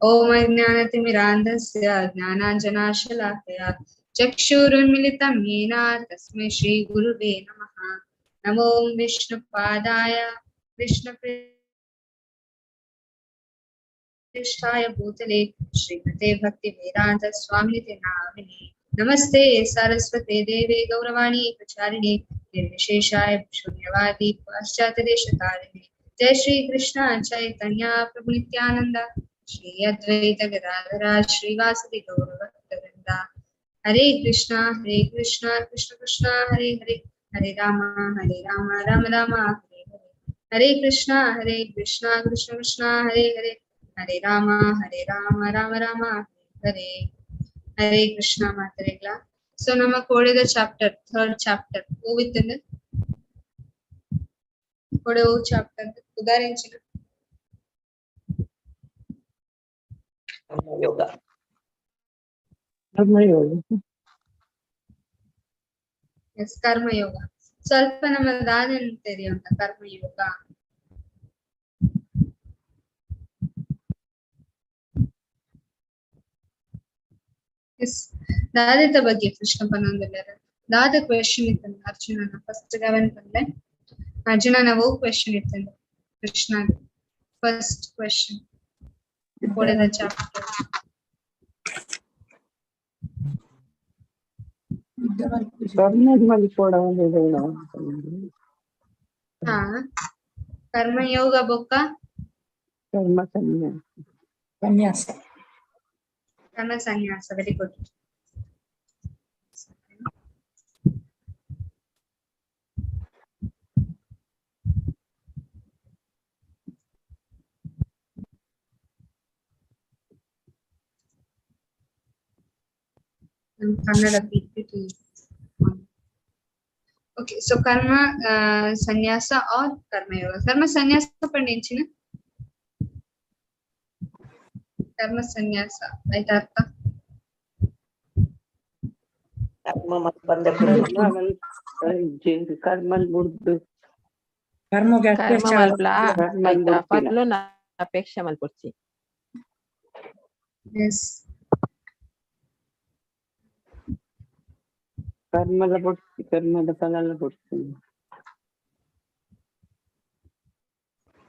ॐ अज्ञानतिमिरान्धस्य ज्ञानाञ्जनाशलाकया चक्षुरुन्मिलितं येन तस्मै श्रीगुरुवे नमः। नमो विष्णुपादाय विष्णुपृष्ठाय भूतले श्रीमते भक्तिवेदान्त स्वामिनिति नामिने। नमस्ते सरस्वते देवे गौरवाणी प्रचारिणे निर्विशेषाय शून्यवादी पाश्चात्यदेशतारिणे। जय श्री कृष्ण चैतन्य प्रभु नित्यानंद श्री अद्वैत गदाधर श्रीवासदि गौरभक्तवृंद। हरे कृष्णा कृष्ण कृष्ण हरे हरे, हरे राम राम राम हरे हरे। हरे कृष्णा कृष्ण कृष्ण हरे हरे, हरे राम राम राम हरे हरे। ಹರೇ ಕೃಷ್ಣ ಮಾತರಿಗಳ. ಸೊ ನಮ್ಮ ಕೋಡೆದ ಚಾಪ್ಟರ್ ಥರ್ಡ್ ಚಾಪ್ಟರ್ ಓವಿತ್ತಂದು ಕೋಡೆ ಓ ಚಾಪ್ಟರ್ ಉದಾಹರಣೆ ಯೋಗ. ಕರ್ಮಯೋಗ. ಎಸ್, ಕರ್ಮಯೋಗ. ಸ್ವಲ್ಪ ನಮ್ಮ ದಾದನ್ ತೆರಿಯುಂಟ ಕರ್ಮಯೋಗ. ಎಸ್, ದಾದಿತ ಬಗ್ಗೆ ಕೃಷ್ಣ ಪನ್ನೊಂದುಲ್ಲೆರ್. ದಾದ ಕ್ವೆಶನ್ ಇತ್ತಂದು ಅರ್ಜುನನ ಫಸ್ಟ್ ಗವನ್ ಪನ್ಲೆ. ಅರ್ಜುನನ ಓ ಕ್ವೆಶನ್ ಇತ್ತಂದು ಕೃಷ್ಣ ಫಸ್ಟ್ ಕ್ವೆಶನ್ ಕೋಡೆದ ಚಾಪ್ಟರ್. ಕರ್ಮ ಕೂಡ. ಹಾ, ಕರ್ಮಯೋಗ ಬೊಕ್ಕ ಕರ್ಮ ಸನ್ಯಾಸ. ಸನ್ಯಾಸ. ಕರ್ಮ ಸನ್ಯಾಸ. Very good. Kannada PPT. Okay, so ಕರ್ಮ ಸನ್ಯಾಸ ಆರ್ ಕರ್ಮಯೋಗ. ಕರ್ಮ ಸನ್ಯಾಸ ಪಂಡ ಎಂಚಿನ? ಕರ್ಮ ಸನ್ಯಾಸ ಆಯ್ತಾ ಅರ್ಥ? ಕರ್ಮ ಬಂದ ಕರ್ಮಲ್ ಬುಡ್ದು ಕರ್ಮಗ್ ಕರ್ಮ ಅಪೇಕ್ಷೆ ಮಲ್ಪುಲ ಕರ್ಮನ್ ಐತ ಬುಡ್ಪಿನ. ಫಲನ್ ಅಪೇಕ್ಷೆ ಮಲ್ಪೊಡ್ಚಿ. ಎಸ್. ಕರ್ಮದ ಬುಡ್ತಿ ಕರ್ಮದ ಫಲನ ಬುಡ್ತೀನಿ.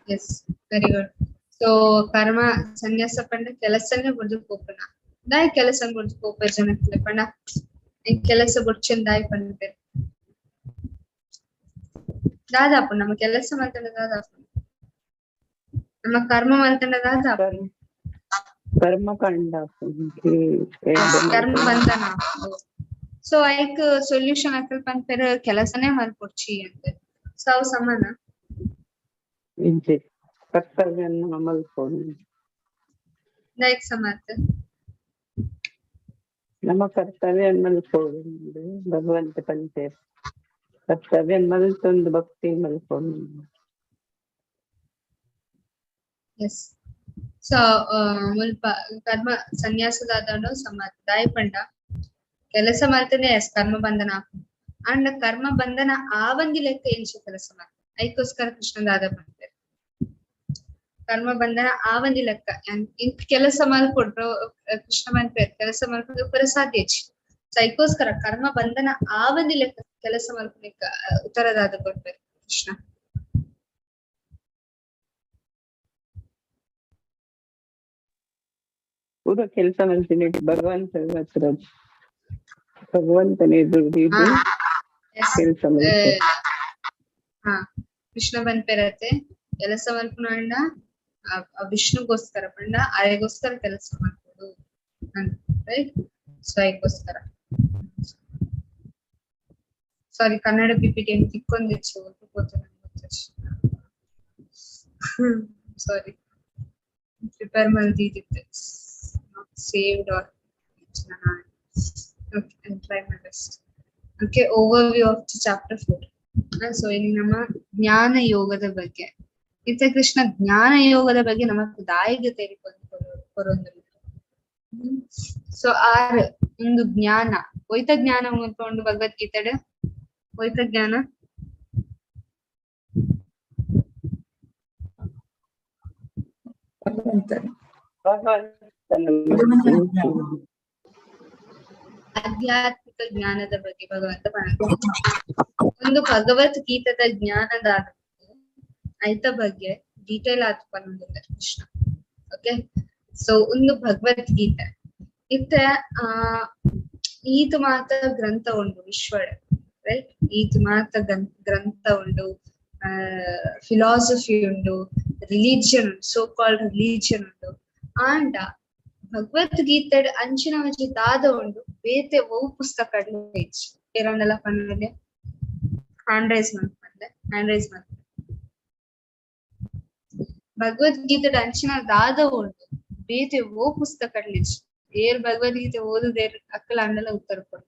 Yes, very good. So ಕರ್ಮ ಸನ್ಯಾಸ ಪಂಡ ಕೆಲಸನೇ ಬುಡ್ದು ಪೋಪುನ. ದಾಯೆ ಕೆಲಸ ಬುಡ್ದು ಪೋಪೆರ್ ಜನಕ್ಲೆ ಪಂಡ ಈ ಕೆಲಸ ಬುಡ್ಚಿನ್ ದಾಯೆ ಪನ್ಪೆರ್? ದಾದಾಪುಂಡು ನಮ್ಮ ಕೆಲಸ ಮಲ್ತಂಡ ದಾದಾಪುಂಡು? ನಮ್ಮ ಕರ್ಮ ಮಲ್ತಂಡ ದಾದಾಪುಂಡು? ಕರ್ಮಕಾಂಡ. ಕರ್ಮ ಬಂಧನ. ಸೊ ಐಕ್ ಸೊಲ್ಯೂಷನ್ ಅಕಲ್ ಪನ್ಪೆರ್ ಕೆಲಸನೇ ಮಲ್ಪೊಡ್ಚಿ ಅಂತ. ಸೊ ಅವು ಸಮಾನ? ಇಜ್ಜಿ, ಕರ್ತವ್ಯನ ಮಲ್ಪೊಡು. ದಾಯೆಗ್ ಸಮಾತ್? ನಮ್ಮ ಕರ್ತವ್ಯ ಮಲ್ಪೊಡು. ಭಗವಂತ ಪಂಪೆರ್ ಕರ್ತವ್ಯ ಮಲ್ತೊಂದು ಭಕ್ತಿ ಮಲ್ಪೊಡು. ಎಸ್. ಸೊ ಮುಲ್ಪ ಕರ್ಮ ಸನ್ಯಾಸದಾದನು ಸಮಾತ್. ದಾಯೆ ಪಂಡ ಕೆಲಸ ಮಲ್ತನೆ ಎಸ್ ಕರ್ಮ ಬಂಧನ ಆಪುಂಡು. ಆಂಡ ಕರ್ಮ ಬಂಧನ ಆವಂದಿ ಲೆಕ್ಕ ಎಂಚ ಕೆಲಸ ಮಲ್ತ ಐಕೋಸ್ಕರ ಕೃಷ್ಣ ದಾದ ಪನ್ಪೆರ್. ಕರ್ಮ ಬಂಧನ ಆವಂದಿ ಲೆಕ್ಕ ಇಂಕ್ ಕೆಲಸ ಮಲ್ಪೊಡ್ರು ಕೃಷ್ಣ ಪನ್ಪೆರ್ ಕೆಲಸ ಮಲ್ಪುದು ಪೂರ ಸಾಧ್ಯ ಇಜ್ಜಿ. ಸೊ ಐಕೋಸ್ಕರ ಕರ್ಮ ಬಂಧನ ಆವಂದಿ ಲೆಕ್ಕ ಕೆಲಸ ಮಲ್ಪುನೆಕ್ ಉತ್ತರ ದಾದ ಕೊರ್ಪೆರ್ ಕೃಷ್ಣ. ಪೂರ ಕೆಲಸ ಮಲ್ತಿನಿ ಭಗವಂತ ಹತ್ರ ಭಗವಂತನ ಎದುರು ದೀದ್ ಎಸ್. ಕೆಲಸ ಮಲ್ಪೊಡು. ಹಾ, ಕೃಷ್ಣ ಪನ್ಪೆರತೆ ಕೆಲಸ ಮಲ್ಪುನಾಂಡ ವಿಷ್ಣುಗೋಸ್ಕರ ಪಂಡ ಆಯಗೋಸ್ಕರ ಕೆಲಸ ಮಲ್ಪೊಡು ಅಂತ, ರೈಟ್? ಸೊ ಐಕೋಸ್ಕರ ಸಾರಿ ಕನ್ನಡ ಪಿಪಿಟಿ ತಿಕ್ಕೊಂದಿಚ್ಚು ಗೊತ್ತಿಜ್ಜಿ. ಸಾರಿ, ಪ್ರಿಪೇರ್ ಮಲ್ದಿದಿತ್ತೆ, not saved or okay, I'll try my best. Okay, overview of the chapter 4. So ಇಲ್ಲಿ ನಮ್ಮ ಜ್ಞಾನ ಯೋಗದ ಬಗ್ಗೆ ಇತ್ತ ಕೃಷ್ಣ ಜ್ಞಾನ ಯೋಗದ ಬಗ್ಗೆ ನಮಕ್ ದಾಯಿಗೆ ಕೊರೊಂದುಲ್ಲೆರ್. ಸೊ ಆರ್ ಒಂದು ಜ್ಞಾನ ಒಯ್ತ ಜ್ಞಾನ ಉಂಡು ಭಗವದ್ಗೀತೆಡ್ ಒಯ್ತ ಜ್ಞಾನ? ಭಗವಂತನ. ಭಗವಂತನ ಆಧ್ಯಾತ್ಮಿಕ ಜ್ಞಾನದ ಬಗ್ಗೆ ಭಗವಂತ ಪನೊಂದುಲ್ಲೆ. ಒಂದು ಭಗವದ್ಗೀತದ ಜ್ಞಾನದ ಐತ ಬಗ್ಗೆ ಡೀಟೇಲ್ ಆದ್ ಪನೊಂದುಲ್ಲೆ ಕೃಷ್ಣ. ಓಕೆ, ಸೊ ಒಂದು ಭಗವದ್ಗೀತೆ ಇತ್ತೆ ಆ ಈತ್ ಮಾತ ಗ್ರಂಥ ಉಂಡು ವಿಶ್ವಡ್, ರೈಟ್? ಈತ್ ಮಾತ ಗ್ರಂಥ ಉಂಡು, ಫಿಲಾಸಫಿ ಉಂಡು, ರಿಲಿಜಿಯನ್, ಸೋ ಕಾಲ್ಡ್ ರಿಲಿಜಿಯನ್ ಉಂಡು. ಆಂಡ ಭಗವದ್ಗೀತೆ ಅಂಚಿನ ಒಂಜಿ ದಾದ ಉಂಡು ಬೇತೆ ಒವು ಪುಸ್ತಕ ಏರಂಡಲ ಪನೊಲಿ? ಹ್ಯಾಂಡ್ ರೈಸ್ ಮಲ್ಪಂದೆ, ಹ್ಯಾಂಡ್ ರೈಸ್ ಮಲ್ಪಂದೆ. ಭಗವದ್ಗೀತೆ ಅಂಚಿನ ದಾದ ಉಂಡು ಬೇತೆ ಓ ಪುಸ್ತಕ ಏರ್ ಭಗವದ್ಗೀತೆ ಓದುದೇರ್ ಅಕ್ಕಲ ಅಂಡಲ ಉತ್ತರ ಕೊಡು.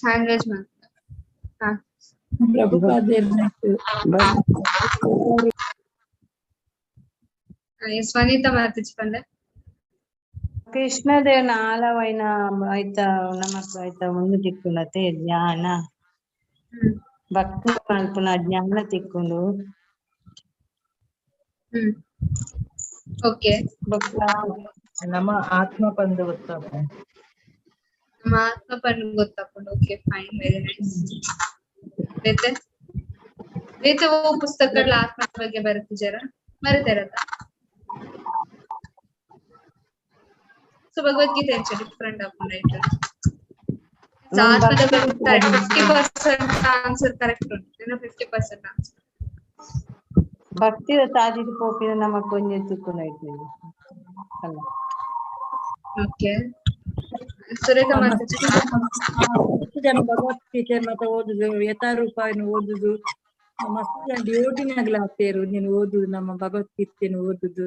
ಹ್ಯಾಂಡ್ ರೈಸ್ ಮಲ್ಪಂದೆ. ಹಾ, ಎಸ್ ವನಿತಾ ಮಾತಾಜಿ ಪಂಡೆ. ಕೃಷ್ಣದೇವನ ಆಲವೈನ ಆಯ್ತ ನಮಕ್ ಆಯ್ತ ಒಂದು ತಿಕ್ಕುಂಡತೆ ಜ್ಞಾನ ಭಕ್ತಿ ಮಲ್ಪುನ ಜ್ಞಾನ ತಿಕ್ಕುಂಡು. ಓಕೆ, ನಮ್ಮ ಆತ್ಮ ಪಂದು ಗೊತ್ತಾಪುಂಡು. ನಮ್ಮ ಆತ್ಮ ಪಂದು ಗೊತ್ತಾಪುಂಡು. Okay, fine, very nice. ಬೇತೆ ಬೇತೆ ಓ ಪುಸ್ತಕಗಳ ಆತ್ಮ ಬಗ್ಗೆ ಬರೆತಿಜಾರ ಬರೆತಾರತ್ತ? ಸೊ ಭಗವದ್ಗೀತೆ ಎಂಚ ಡಿಫ್ರೆಂಟ್ ಆಪುಂಡು ಐಟ್? ಆತ್ಮದ ಬಗ್ಗೆ 50% ಆನ್ಸರ್ ಕರೆಕ್ಟ್ ಉಂಟು, ಇನ್ನು 50% ಆನ್ಸರ್. ಭಕ್ತಿದ ತಾಜಿದ ಪೋಪಿನ ನಮಕ್ ಒಂಜಿ ತಿಕ್ಕುಂಡು ಐಟ್ ಅಲ್ಲ. ಓಕೆ, ಸುರೇಖಾ ಮಾತಾಜಿ. ಮಸ್ತ್ ಜನ ಭಗವದ್ಗೀತೆ ಮಾತ ಓದುದು, ಯಥಾರೂಪವನ್ನು ಓದುದು, ಮಸ್ತ್ ಜನ ಡಿವೋಟಿನಾಗ್ಲ ಆತೇರು ನೀನು ಓದುದು, ನಮ್ಮ ಭಗವದ್ಗೀತೆಯನ್ನು ಓದುದು.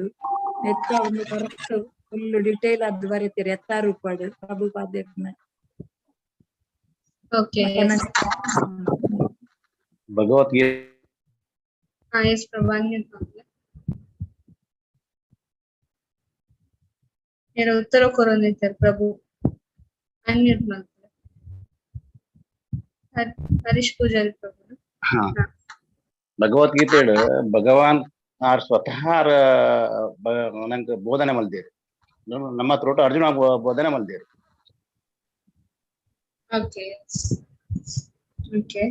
ಎತ್ತ ಒಂದು ಕರೆಕ್ಟ್ ಫುಲ್ ಡಿಟೇಲ್ ಆದ್ ಬರೀತೀರಿ ಯಥಾರೂಪಡ್ ಪ್ರಭುಪಾದೇರ್ನ. ಓಕೆ, ಭಗವದ್ಗೀತೆ. ಹಾ, ಎಸ್ ಪ್ರಭು, ಅನ್ಮ್ಯೂಟ್ ಮಾಡ್ಲೆ. ಏನ ಉತ್ತರ ಕೊರೊಂದಿತ್ತೆರ್ ಪ್ರಭು, ಅನ್ಮ್ಯೂಟ್ ಮಾಡ್ಲೆ. ಹರೀಶ್ ಪೂಜಾರಿ ಪ್ರಭು. ಹಾ, ಭಗವದ್ಗೀತೆ ಭಗವಾನ್ ಆರ್ ಸ್ವತಃ ಆರ್ ನಂಗೆ ಬೋಧನೆ ಮಲ್ದೇರು, ನಮ್ಮ ತ್ರೋಟ ಅರ್ಜುನ ಬೋಧನೆ ಮಲ್ದೇರು. Okay okay,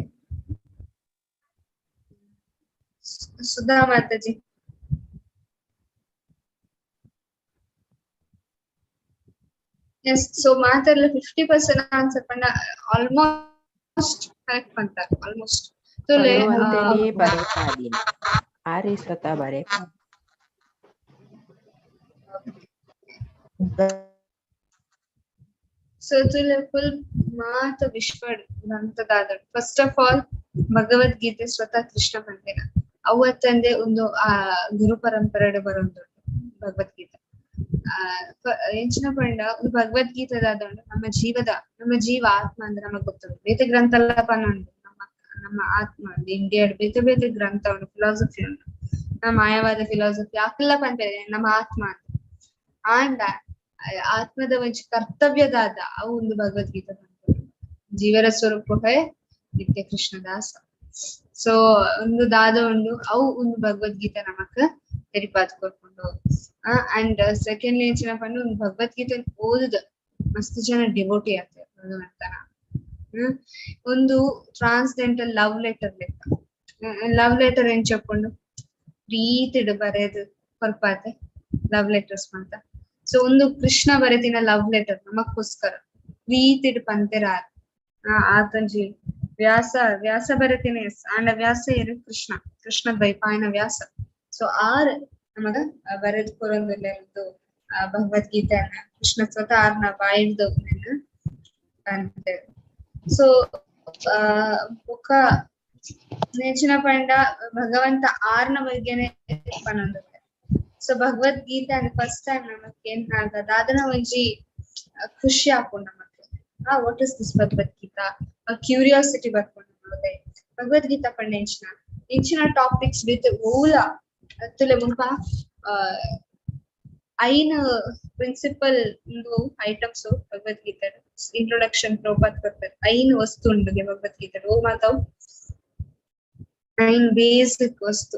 Sudha Mataji. Yes, so ಮಾತಾಡ್ಲ 50% ಆನ್ಸರ್ ಪಂಡ ಆಲ್ಮೋಸ್ಟ್ ಕರೆಕ್ಟ್ ಪಂತಾರ್, ಆಲ್ಮೋಸ್ಟ್. ತುಲೆ ಭಗವಂತನೇ ಬರೆಪಾದಿನಿ, ಆರೇ ಸ್ವತಃ ಬರೆ. ಸೊ ತುಲೆ ಫುಲ್ ಮಾತ ವಿಶ್ವ ಗ್ರಂಥದಾದ. ಫಸ್ಟ್ ಆಫ್ ಆಲ್ ಭಗವದ್ಗೀತೆ ಸ್ವತಃ ಕೃಷ್ಣ ಬಂದಿನ ಅವತ್ತಂದೆ ಒಂದು ಆ ಗುರು ಪರಂಪರೆ ಬರೋದು ಭಗವದ್ಗೀತೆ. ಆ ಎಂಚಿನ ಪಂಡ ಒಂದು ಭಗವದ್ಗೀತೆದಾದ ನಮ್ಮ ಜೀವದ ನಮ್ಮ ಜೀವ ಆತ್ಮ ಅಂದ್ರೆ ನಮಗ್ ಗೊತ್ತುಂಟು. ಬೇತೆ ಗ್ರಂಥ ಎಲ್ಲ ಪನ್ನೊಂದು ನಮ್ಮ ನಮ್ಮ ಆತ್ಮ ಇಂಡಿಯಾ ಬೇತೆ ಬೇತೆ ಗ್ರಂಥ ಉಂಟು, ಫಿಲಾಸಫಿ ಉಂಟು, ನಮ್ಮ ಮಾಯವಾದ ಫಿಲಾಸಫಿ ಆಕಲ್ಲ ಪನ್ಪೆರೆ ನಮ್ಮ ಆತ್ಮ ಅಂತ. ಆಂಡ ಆತ್ಮದ ಒಂಜಿ ಕರ್ತವ್ಯದಾದ ಅವು ಒಂದು ಭಗವದ್ಗೀತೆ ಪನ್ಪುಂಡು. ಜೀವರ ಸ್ವರೂಪ ಹೇ ನಿತ್ಯ ಕೃಷ್ಣದಾಸ. ಸೊ ಒಂದು ದಾದ ಉಂಡು ಅವು ಒಂದು ಭಗವದ್ಗೀತೆ ನಮಕ್ ತೆರಿಪಾದ್ ಕೊರ್ಪುಂಡು. ಅಂಡ್ ಸೆಕೆಂಡ್ಲಿ ಎಂಚಿನ ಪಂಡ ಒಂದು ಭಗವದ್ಗೀತೆ ಓದುದ ಮಸ್ತ್ ಜನ ಡಿವೋಟಿ ಆಗ್ತಾರೆ ಭಗವಂತನ. ಒಂದು ಟ್ರಾನ್ಸ್ಡೆಂಟಲ್ ಲವ್ ಲೆಟರ್ ಲೆಕ್ಕ. ಲವ್ ಲೆಟರ್ ಎಂಚಪ್ಪುಂಡು ಪ್ರೀತಿಡ್ ಬರೆದು ಕೊರ್ಪಾತೆ ಲವ್ ಲೆಟರ್ಸ್ ಮಾತ. ಸೊ ಒಂದು ಕೃಷ್ಣ ಬರೆದಿನ ಲವ್ ಲೆಟರ್ ನಮಕ್ಕೋಸ್ಕರ ಪ್ರೀತಿಡ್ ಪಂತೆರ ಆತಂಜಿ ವ್ಯಾಸ ವ್ಯಾಸ ಬರೆತಿನ ಎಸ್ ಆಂಡ ವ್ಯಾಸ ಏರು ಕೃಷ್ಣ ಕೃಷ್ಣ ದ್ವೈಪಾಯನ ವ್ಯಾಸ. ಸೊ ಆರ್ ನಮಗ ಬರೆದು ಕೊರೊಂದುಲ್ಲೆರ್ ಭಗವದ್ಗೀತೆಯನ್ನ ಕೃಷ್ಣ ಸ್ವತಃ ಆರ್ನ ಬಾಯಿಡ್ದು ಪಂತೆರ್. ಸೊ ಬೊಕ್ಕ ನೆಚ್ಚಿನ ಪಂಡ ಭಗವಂತ ಆರ್ನ ಬಗ್ಗೆನೆ ಪನೊಂದುಲ್ಲೆ. ಸೊ ಭಗವದ್ಗೀತೆ ಅಂದ್ರೆ ಫಸ್ಟ್ ಟೈಮ್ ನಮಕ್ ಏನ್ ದಾದನ ಒಂಜಿ ಖುಷಿ ಆಪುಂಡು ನಮಕ್. What is this Bhagavad Gita, curiosity ಬರ್ಪುಂಡು ನಮಕ್. ಭಗವದ್ಗೀತಾ ಪಂಡ ಎಂಚಿನ ಎಂಚಿನ ಟಾಪಿಕ್ಸ್ ವಿತ್ ಓಲ ತುಲೆ ಮುಲ್ಪ ಐನ್ ಪ್ರಿನ್ಸಿಪಲ್ ಒಂದು ಐಟಮ್ಸ್ ಭಗವದ್ಗೀತೆ ಇಂಟ್ರೊಡಕ್ಷನ್ ಪ್ರಭುಪಾದ್ ಕೊರ್ಪೆರ್. ಐನ್ ವಸ್ತು ಉಂಡುಗೆ ಭಗವದ್ಗೀತೆ. ಓ ಮಾತವು ಐನ್ ಬೇಸಿಕ್ ವಸ್ತು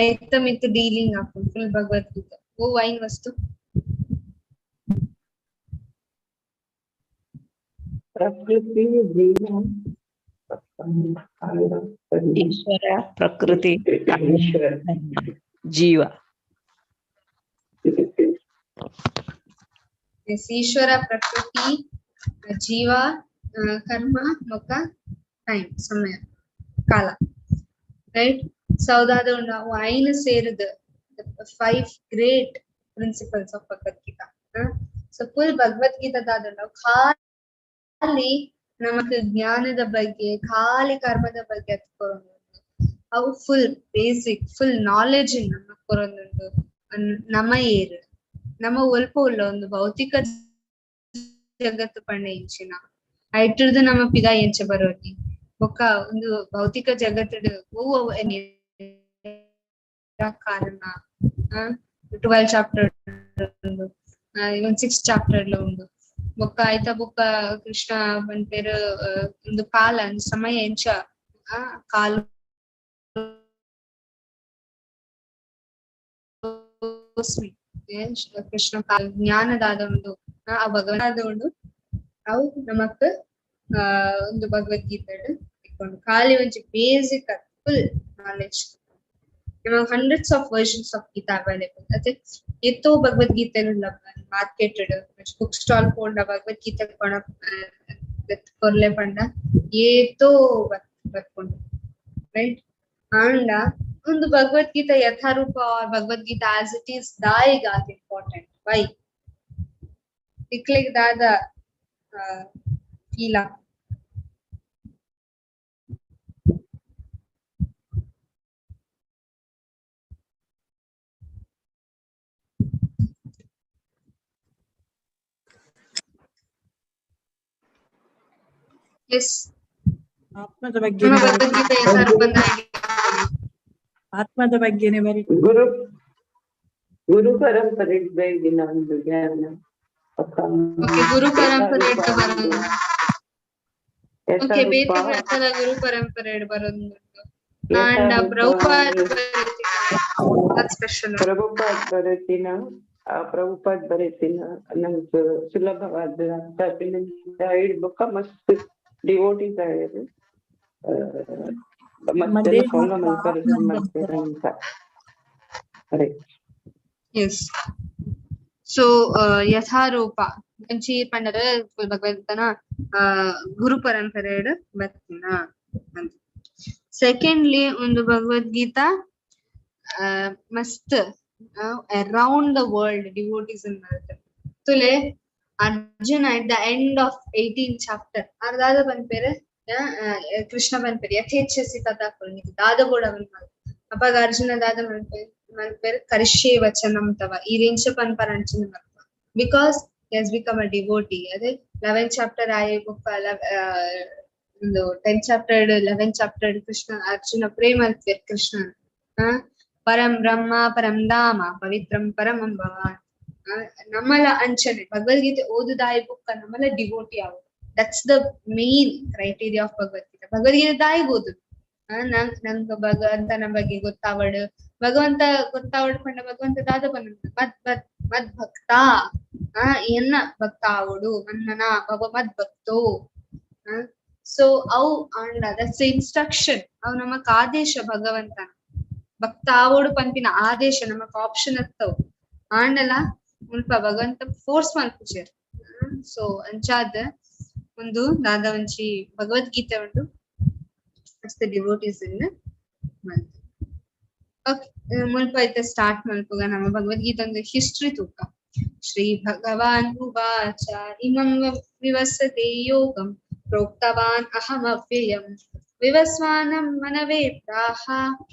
ಐತ ಮಿತ್ ಡೀಲಿಂಗ್ ಆಪುಂಡು ಫುಲ್ ಭಗವದ್ಗೀತೆ. ಓ ಐನ್ ವಸ್ತು? ಪ್ರಕೃತಿ, ಜೀವ, ಈಶ್ವರ, ಪ್ರಕೃತಿ, ಈಶ್ವರ, ಜೀವ. ಎಸ್, ಈಶ್ವರ, ಪ್ರಕೃತಿ, ಜೀವ, ಕರ್ಮ ಬೊಕ್ಕ ಟೈಮ್, ಸಮಯ, ಕಾಲ, ರೈಟ್? ಸೌದಾದ ಉಂಡು. ಅವು ಐನ್ ಸೇರುದು 5 great principles of Bhagavad Gita. So full Bhagavad Gita ದಾದ ಖಾಲಿ ನಮಕ್ ಜ್ಞಾನದ ಬಗ್ಗೆ, ಖಾಲಿ ಕರ್ಮದ ಬಗ್ಗೆ ಅತ್ಕೊರೊಂದುಂಡು. ಅವು ಫುಲ್ ಬೇಸಿಕ್ ಫುಲ್ ನಾಲೆಜ್ ನಮಕ್ ಕೊರೊಂದುಂಡು. ನಮ ಏರ್, ನಮ ಒಲ್ಪ ಉಲ್ಲ, ಒಂದು ಭೌತಿಕ ಜಗತ್ತು ಪಂಡ ಇಂಚಿನ, ಐಟುರ್ದು ನಮ ಪಿದ ಎಂಚ ಬರೋದಿ, ಬೊಕ್ಕ ಒಂದು ಭೌತಿಕ ಜಗತ್ತುಡು ಒವ್ವು ಕಾರಣ. 12 ಚಾಪ್ಟರ್ ಉಂಡು, ಇವನ್ 6 ಚಾಪ್ಟರ್ ಉಂಡು. ಬೊಕ್ಕ ಐತ ಬೊಕ್ಕ ಕೃಷ್ಣ ಪನ್ಪೆರ್ ಒಂದು ಕಾಲ, ಒಂದು ಸಮಯ ಎಂಚ ಕಾಲ ಕೃಷ್ಣ ಜ್ಞಾನದಾದ ಉಂಡು, ಆ ಭಗವಂತ ಉಂಡು. ಅವು ನಮಕ್ ಒಂದು ಭಗವದ್ಗೀತೆ ಇಟ್ಕೊಂಡು ಖಾಲಿ ಒಂಜಿ ಬೇಸಿಕ್ ಫುಲ್ ನಾಲೆಜ್. ನಮಗ್ hundreds of versions of Gita available. ಅದೇ ಎತ್ತೋ ಭಗವದ್ಗೀತೆ ಮಾರ್ಕೆಟ್ ಬುಕ್ ಸ್ಟಾಲ್ ಪೋಂಡ ಭಗವದ್ಗೀತೆ ಕೊಣ ಕೊರ್ಲೆ ಪಂಡ ಏತೋ ಬರ್ಕೊಂಡು, ರೈಟ್? ಆಂಡ ಒಂದು Bhagavad Gita Yatharupa Bhagavad Gita as it is ದಾಯಿಗ ಆತ್ ಇಂಪಾರ್ಟೆಂಟ್ ವೈ ಇಕ್ಲೆಗ್ ದಾದ ಫೀಲ್? ಎಸ್. ಆತ್ಮದ ಬಗ್ಗೆ. ನಮ್ಮ ಭಗವದ್ಗೀತಾ ಯಥಾರೂಪ. ಆತ್ಮದ ಬಗ್ಗೆನೆ ಬರಿ. ಗುರು ಗುರು ಪರಂಪರೆ ಬೈದಿನ ಒಂದು ಜ್ಞಾನ. ಓಕೆ, ಗುರು ಪರಂಪರೆ ಬರೋದು. ಓಕೆ, ಬೇತೆ ಗ್ರಂಥದ ಗುರು ಪರಂಪರೆ ಬರೋದು. ಅಂಡ್ ಪ್ರಭುಪಾದ್ ಸ್ಪೆಷಲ್. ಪ್ರಭುಪಾದ್ ಬರೆತಿನ, ಪ್ರಭುಪಾದ್ ಬರೆತಿನ ನಮ್ಗೆ ಸುಲಭವಾದ ಬೊಕ್ಕ ಮಸ್ತ್ ಡಿವೋಟೀಸ್ ಆಯೆರ್, ಮಸ್ತ್ ಫಾಲೋ ಮಲ್ಪರೆ ಅಂತ. ಎಸ್, ಸೊ ಯಥಾರೂಪ ಒಂಚಿ ಪಂಡರ ಭಗವಂತನ ಗುರು ಪರಂಪರೆಡ್ ಬತ್ತಿನ. ಸೆಕೆಂಡ್ಲಿ, ಒಂದು ಭಗವದ್ಗೀತಾ ಮಸ್ತ್ ಅರೌಂಡ್ the world devotees ಬರುತ್ತೆ. ತುಲೆ Arjuna at the end of 18 chapter ಅರ್ದಾದ ಪನ್ಪೆರ್, ಕೃಷ್ಣ ಪನ್ಪೆರ್ ಯಥೇಚ್ಛಸಿ ತಥಾ ಕುರು, ದಾದ ಬೋಡ ಅಪಗ ಅರ್ಜುನ ದಾದ ಮನ್ಪೆರ್, ಕರಿಷ್ಯೆ ವಚನಂ ತವ, ಈ ರಿಂಚ ಪನ್ಪರ ಅಂಚನೆ ಮಲ್ಪ, because he has become a devotee. ಅದೇ 11 ಚಾಪ್ಟರ್ ಆಯೆ ಬೊಕ್ಕ ಒಂದು 10 chapter, 11 chapter Krishna Arjuna pray ಮಲ್ಪೆರ್ ಕೃಷ್ಣ, ಪರಂ ಬ್ರಹ್ಮ ಪರಂ ಧಾಮ ಪವಿತ್ರಂ ಪರಮಂ ಭವಾನ್. ನಮ್ಮಲ ಅಂಚನೆ ಭಗವದ್ಗೀತೆ ಓದುದಾಯ ಬುಕ್ಕ ನಮ್ಮಲ ಡಿವೋಟಿ ಆವು. That's the main criteria of Bhagavad Gita. Bhagavad Gita ದಾಯಿಗ್ ಓದುದು ನಂಗ ಭಗವಂತನ ಬಗ್ಗೆ ಗೊತ್ತಾವಡು, ಭಗವಂತ ಗೊತ್ತಾವಡು ಪಂಡ ಭಗವಂತ ದಾದ ಪನ್ನ ಮದ್ ಮದ್ ಮದ್ ಭಕ್ತ, ಎನ್ನ ಭಕ್ತ ಆವಡು, ಮನ್ನನ ಭವ ಮದ್ ಭಕ್ತೋ. ಸೊ ಅವು ಆಂಡ that's instruction. ಅವು ನಮಕ್ ಆದೇಶ, ಭಗವಂತನ ಭಕ್ತ ಆವೋಡು ಪನ್ಪಿನ ಆದೇಶ ನಮಕ್ ಆಪ್ಷನ್ ಅತ್ತವು. ಆಂಡಲ ಮುಲ್ಪ ಭಗವಂತ ಫೋರ್ಸ್ ಮಲ್ಪುಜೆರ್. ಸೊ ಅಂಚಾದ್ ಒಂದು ದಾದ ಒಂಜಿ ಭಗವದ್ಗೀತೆ ಉಂಡು ಮಸ್ತ್ ಡಿವೋಟೀಸ್ ಇನ್ ಮಲ್ತ್. ಓಕೆ, ಮುಲ್ಪ ಐತೆ ಸ್ಟಾರ್ಟ್ ಮಲ್ಪುಗ ನಮ್ಮ ಭಗವದ್ಗೀತೆ ಒಂದು ಹಿಸ್ಟ್ರಿ ತೂಕ. ಶ್ರೀ ಭಗವಾನ್ ಉವಾಚ ಇಮಂ ವಿವಸತೆ ಯೋಗಂ ಪ್ರೋಕ್ತವಾನ್ ಅಹಮವ್ಯಯಂ ವಿವಸ್ವಾನಂ ಮನವೇ ಪ್ರಾಹ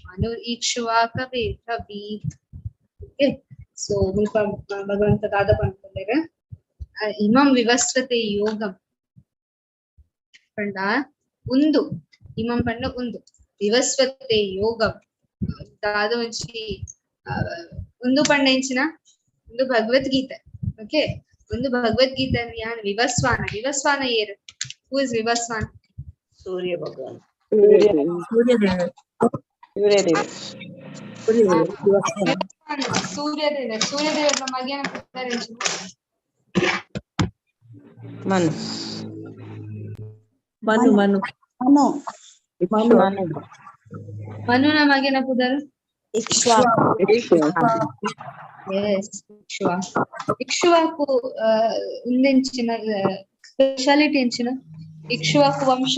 ಮನು ಇಕ್ಷ್ವಾಕವೇ ಬ್ರವೀತ್. ಓಕೆ, ಸೊ ಮುಲ್ಪ ಭಗವಂತ ದಾದ ಪನ್ಪುಲ್ಲೆರ್, ಇಮಂ ವಿವಸ್ವತೆ ಯೋಗಂ ಪಂಡ ಉಂದು, ಇಮಂ ಪಂಡ ಉಂದು, ವಿವಸ್ವತೆ ಯೋಗಂ ದಾದ ಒಂಜಿ ಉಂದು ಪಂಡ ಇಂಚಿನ ಒಂದು ಭಗವದ್ಗೀತೆ. ಓಕೆ, ಒಂದು ಭಗವದ್ಗೀತೆ ಯಾನ್ ವಿವಸ್ವಾನ. ವಿವಸ್ವಾನ ಏರು? Who is Vivasvan? ಸೂರ್ಯ ಭಗವಾನ್. ಸೂರ್ಯದೇವ. ಸೂರ್ಯದೇವ. ಸೂರ್ಯದೇವ ವಿವಸ್ವಾನ. ಸೂರ್ಯದೇವ. ಸೂರ್ಯದೇವರ ಮಗನ ಪುದರ್ ಮನು. ಮನು ಮನು. ಮನು. ಮನು. ಮನು. ಮನುನ ಮಗನ ಪುದರ್? ಇಕ್ಷ್ವಾಕು. ಎಸ್, ಇಕ್ಷ್ವಾಕು. ಇಕ್ಷ್ವಾಕು ಉಂದೆಂಚಿನ ಸ್ಪೆಷಾಲಿಟಿ ಎಂಚಿನ ಇಕ್ಷ್ವಾಕು ವಂಶ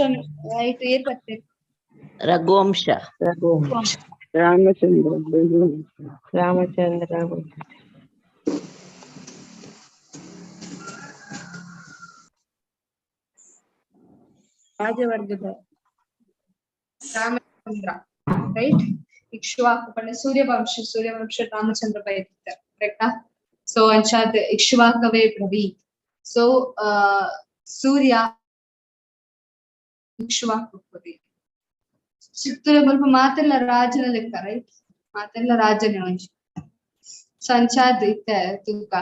ಐಟ್ ಏರ್ ಬರ್ತೇನೆ? ರಘುವಂಶ. ರಾಮಚಂದ್ರ. ರಾಮಚಂದ್ರ. ರಾಜವರ್ಗದ. ರಾಮಚಂದ್ರ, ರೈಟ್. ಇಕ್ಷ್ವಾಕು ಪಂಡ ಸೂರ್ಯವಂಶ. ಸೂರ್ಯವಂಶ ರಾಮಚಂದ್ರ ಬೈದಿತ್ತ, ಕರೆಕ್ಟಾ? ಸೊ ಅಂಚಾದ್ ಇಕ್ಷ್ವಾಕವೇ ಬ್ರವೀತ್. ಸೊ ಸೂರ್ಯ ಇಕ್ಷ್ವಾಕು ಚಿತ್ತೂರ ಸ್ವಲ್ಪ ಮಾತೆಲ್ಲ ರಾಜನ ಲೆಕ್ಕ, ರೈಟ್? ಮಾತೆಲ್ಲ ರಾಜನೇ ಒಂಜಿ. ಸೊ ಅಂಚಾದ್ ಇತ್ತೆ ತೂಕ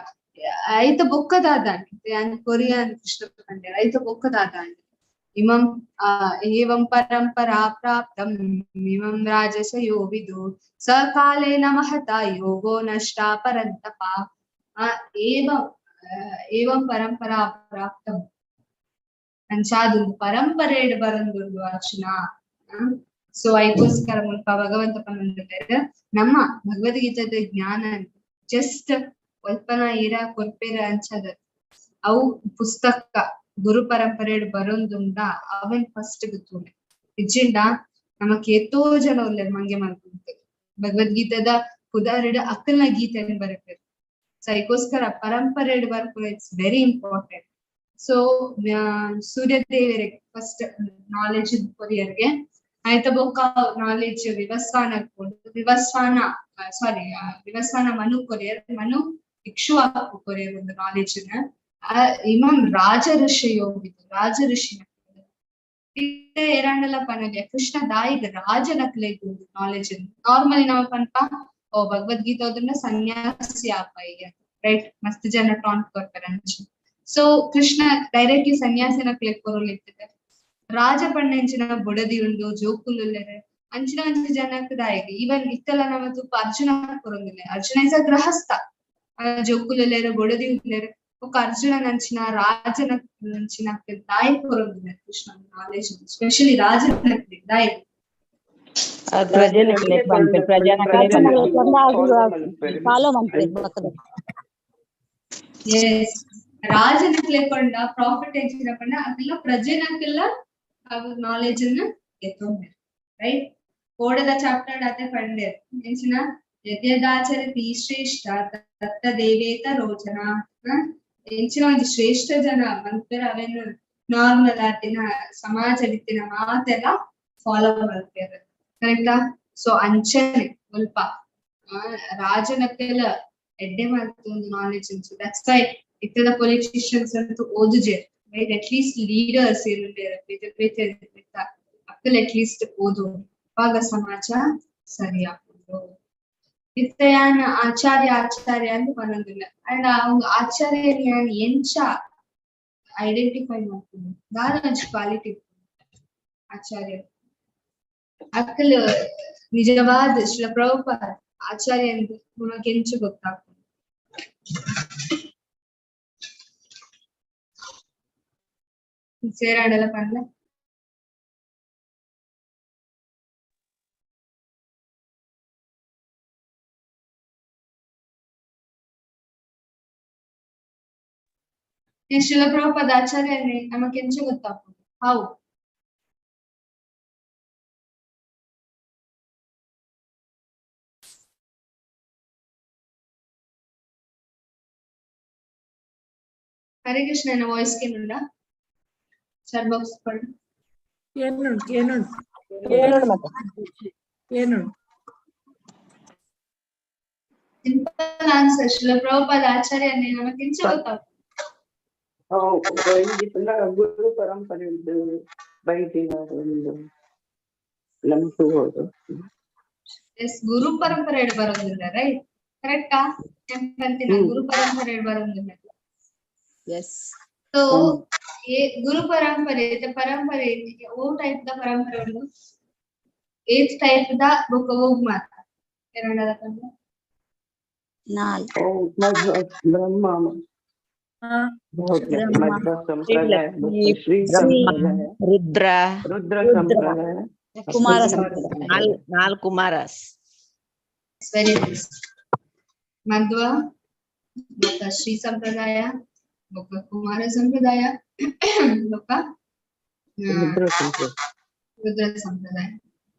ಐತ ಬೊಕ್ಕದಾದಾಂಡ್ ಯಾನ್ ಕೊರಿಯಾನ್ ಕೃಷ್ಣ ಪಂಡೆ ಐತ ಬೊಕ್ಕದಾದಾಂಡ್ ಇಮಂ ಏವಂ ಪರಂಪರಾ ಪ್ರಾಪ್ತಂ ಇಮಂ ರಾಜಸಯೋ ವಿದು ಸಕಾಲೇನ ಮಹತಾ ಯೋಗೋ ನಷ್ಟಾ ಪರಂತಪ. ಏವಂ ಏವಂ ಪರಂಪರಾ ಪ್ರಾಪ್ತಂ ಅಂಚಾದೊಂದು ಪರಂಪರೆಡ್ ಬರಂದುಂಡು ಅರ್ಜುನ. ಸೊ ಐಕೋಸ್ಕರ ಮುಲ್ಪ ಭಗವಂತ ಪನ್ನೊಂದುಲ್ಲೆರ್ ನಮ್ಮ ಭಗವದ್ಗೀತೆದ ಜ್ಞಾನ ಜಸ್ಟ್ ಒಲ್ಪನ ಇರ ಕೊರ್ಪೆರ ಅಂಚದ ಅವು ಪುಸ್ತಕ ಗುರು ಪರಂಪರೆಡ್ ಬರೊಂದುಂಡ ಅವನ್ ಫಸ್ಟ್ ಗೊತ್ತುಂಡೆ ಇಜ್ಜಿಂಡ ನಮಕ್ ಏತೋ ಜನ ಉಲ್ಲೆರ್ ಮಂಗೆ ಮಲ್ಪುಂಡು ಭಗವದ್ಗೀತೆದ ಪುದರ್ಡ್ ಅಕ್ಕಲ್ನ ಗೀತೆನ್ ಬರೆಪೆರ್. ಸೊ ಐಕೋಸ್ಕರ ಪರಂಪರೆಡ್ ಬರ್ಪುನ it's very important. So ಸೂರ್ಯದೇವರಿಗೆ ಫಸ್ಟ್ ನಾಲೆಜ್ ಕೊರಿಯರ್ಗೆ ಆಯ್ತ ಬೊಕ್ಕ knowledge Vivasvan Vivasvan sorry Vivasvan Manu courier, Manu Ikshvaku courier ಒಂದು ನಾಲೆಜ್ ಇಮಂ ರಾಜ ಋಷಿ ಯೋಗಿತು ರಾಜ ಋಷಿನ ಏರಾಂಡಲ ಪನಲ್ಯ ಕೃಷ್ಣ ದಾಯಿಗ್ ರಾಜನಕ್ಲೆಗ್ ನಾಲೆಜ್. ನಾರ್ಮಲಿ ನಮ್ಮ ಪನ್ಪ ಓ ಭಗವದ್ಗೀತೆ ಓದುನ ಸನ್ಯಾಸಿ ಆಪ ಈಗ, ರೈಟ್? ಮಸ್ತ್ ಜನ ಟಾಂಟ್ ಕೊರ್ಪೆರ್ ಅಂಚ. ಸೊ ಕೃಷ್ಣ ಡೈರೆಕ್ಟ್ಲಿ ಸನ್ಯಾಸಿನಕ್ಲೆಗ್ ಕೊರೊಲಿತ್ತದೆ. ರಾಜ ಪಂಡ ಬುಡದಿ ಉಂಡು ಜೋಕುಲುಲ್ಲೆರ್ ಅಂಚಿನ ಒಂಜಿ ಜನಕ್ ದಾಯಿಗ್ ಈವನ್ ಇತ್ತೆಲ ನಮ ತೂಪ ಅರ್ಜುನ ಕೊರೊಂದಿಲ್ಲ. ಅರ್ಜುನ is a ಗೃಹಸ್ಥ, ಜೋಕುಲುಲ್ಲೆರ್ ಬುಡದಿ ಉಲ್ಲೆರ್ ಬೊಕ್ಕ ಅರ್ಜುನ ನಂಚಿನ ರಾಜನ ನಂಚಿನ ದಾಯಿ ಕೊರೊಂದಿಲ್ಲ ಕೃಷ್ಣ ನಾಲೆಜ್, ಸ್ಪೆಷಲಿ ರಾಜನ ದಾಯಿ. ಎಸ್, ರಾಜನಕ್ಲೆ ಪಂಡ ಪ್ರಾಫಿಟ್ ಎಂಚಿನ ಪಂಡ ಅದೆಲ್ಲ ಪ್ರಜೆನಕ್ಕೆಲ್ಲ ನಾಲೆಜ್ ಅನ್ನ ಎತ್ತೊಂಡೆರ್, ರೈಟ್? ಕೋಡದ ಚಾಪ್ಟರ್ ಅತೆ ಪಂಡೆರ್ ಎಂಚಿನ ಯದ್ಯದಾಚರತಿ ಶ್ರೇಷ್ಠ ತತ್ತ ದೇವೇತ ರೋಚನ. ಎಂಚಿನ ಒಂಜಿ ಶ್ರೇಷ್ಠ ಜನ ಮನ್ಪೆರ್ ಅವೇನು ನಾರ್ಮಲ್ ಆತಿನ ಸಮಾಜ ರೀತಿನ ಮಾತೆಲ್ಲ ಫಾಲೋ ಮಲ್ಪೆರ್, ಕರೆಕ್ಟಾ? ಸೊ ಅಂಚನೆ ಸ್ವಲ್ಪ ರಾಜನಕ್ಕೆಲ್ಲ ಎಡ್ಡೆ ಮಲ್ತೊಂದು ನಾಲೆಜ್ ಅಂಚು. That's why ಇತ್ತದ ಪೊಲಿಟಿಷಿಯನ್ಸ್ ಅಂತೂ ಓದುಜೆರ್, ರೈಟ್? ಅಟ್ಲೀಸ್ಟ್ ಲೀಡರ್ಸ್ ಏನುಲ್ಲೆರ್ ಬೇತೆ ಬೇತೆ ಅಕ್ಕಲ್ ಅಟ್ಲೀಸ್ಟ್ ಓದು, ಅವಾಗ ಸಮಾಜ ಸರಿ ಆಪುಂಡು. ಇತ್ತ ಯಾನ್ ಆಚಾರ್ಯ ಆಚಾರ್ಯ ಅಂತ ಪನೊಂದುಲ್ಲ ಅಂಡ್ ಅವ್ ಆಚಾರ್ಯ ಯಾನ್ ಎಂಚ ಐಡೆಂಟಿಫೈ ಮಲ್ಪುನು ದಾದ ಒಂಜಿ ಕ್ವಾಲಿಟಿ ಆಚಾರ್ಯ ಅಕ್ಕಲ್ ನಿಜವಾದ ಶ್ರೀಲ ಪ್ರಭುಪಾದ ಆಚಾರ್ಯ ಅಂದ್ ನಮಕ್ ಎಂಚ ಗೊತ್ತಾಪುಂಡು? ಸೇರಾಂಡಲ ಪನ್ಲ. ಶ್ರೀಲ ಪ್ರಭುಪಾದ ಆಚಾರ್ಯನೇ ನಮಕ್ ಎಂಚ ಗೊತ್ತಾಪುಂಡು? How? Hare Krishna voice ಕೇನುಂಡ chat box ಪಂಡ್. ಏನುಂಟು ಏನುಂಟು ಏನುಂಟು. Simple answer. ಶ್ರೀಲ ಪ್ರಭುಪಾದ ಆಚಾರ್ಯನೇ ನಮಕ್ ಎಂಚ ಗೊತ್ತಾಪುಂಡು? ಗುರು ಪರಂಪರೆ ಬೈದಿನ ಒಂದು ನಮ್ಗೆ ಎಸ್, ಗುರು ಪರಂಪರೆ ಬರೋದಿಲ್ಲ, ರೈಟ್? ಕರೆಕ್ಟಾ? ಪಂತಿನ ಗುರು ಪರಂಪರೆ ಬರೋದಿಲ್ಲ. ಎಸ್. ಸೊ ಏ ಗುರು ಪರಂಪರೆ ಪರಂಪರೆ ಓ ಟೈಪ್ the ಪರಂಪರೆ ಉಂಡು? ಏತ್ ಟೈಪ್ the ಬೊಕ್ಕ ಓಗ್ ಮಾತ ಎರಡದ ಪಂಡ? ನಾಲ್. ಓ ಮಧ್ವ ಬ್ರಹ್ಮ. ಬ್ರಹ್ಮ. ಮಧ್ವ ಸಂಪ್ರದಾಯ ಮತ್ತು ಶ್ರೀ ಸಂಪ್ರದಾಯ. ರುದ್ರ. ರುದ್ರ ರುದ್ರ. ಸಂಪ್ರದಾಯ. ಕುಮಾರ ಸಂಪ್ರದಾಯ. ನಾಲ್ ಕುಮಾರಸ್. Very nice. Madhva ಬೊಕ್ಕ ಶ್ರೀ ಸಂಪ್ರದಾಯ ಬೊಕ್ಕ ಕುಮಾರ ಸಂಪ್ರದಾಯ ಬೊಕ್ಕ ರುದ್ರ ಸಂಪ್ರದಾಯ. ರುದ್ರ ಸಂಪ್ರದಾಯ.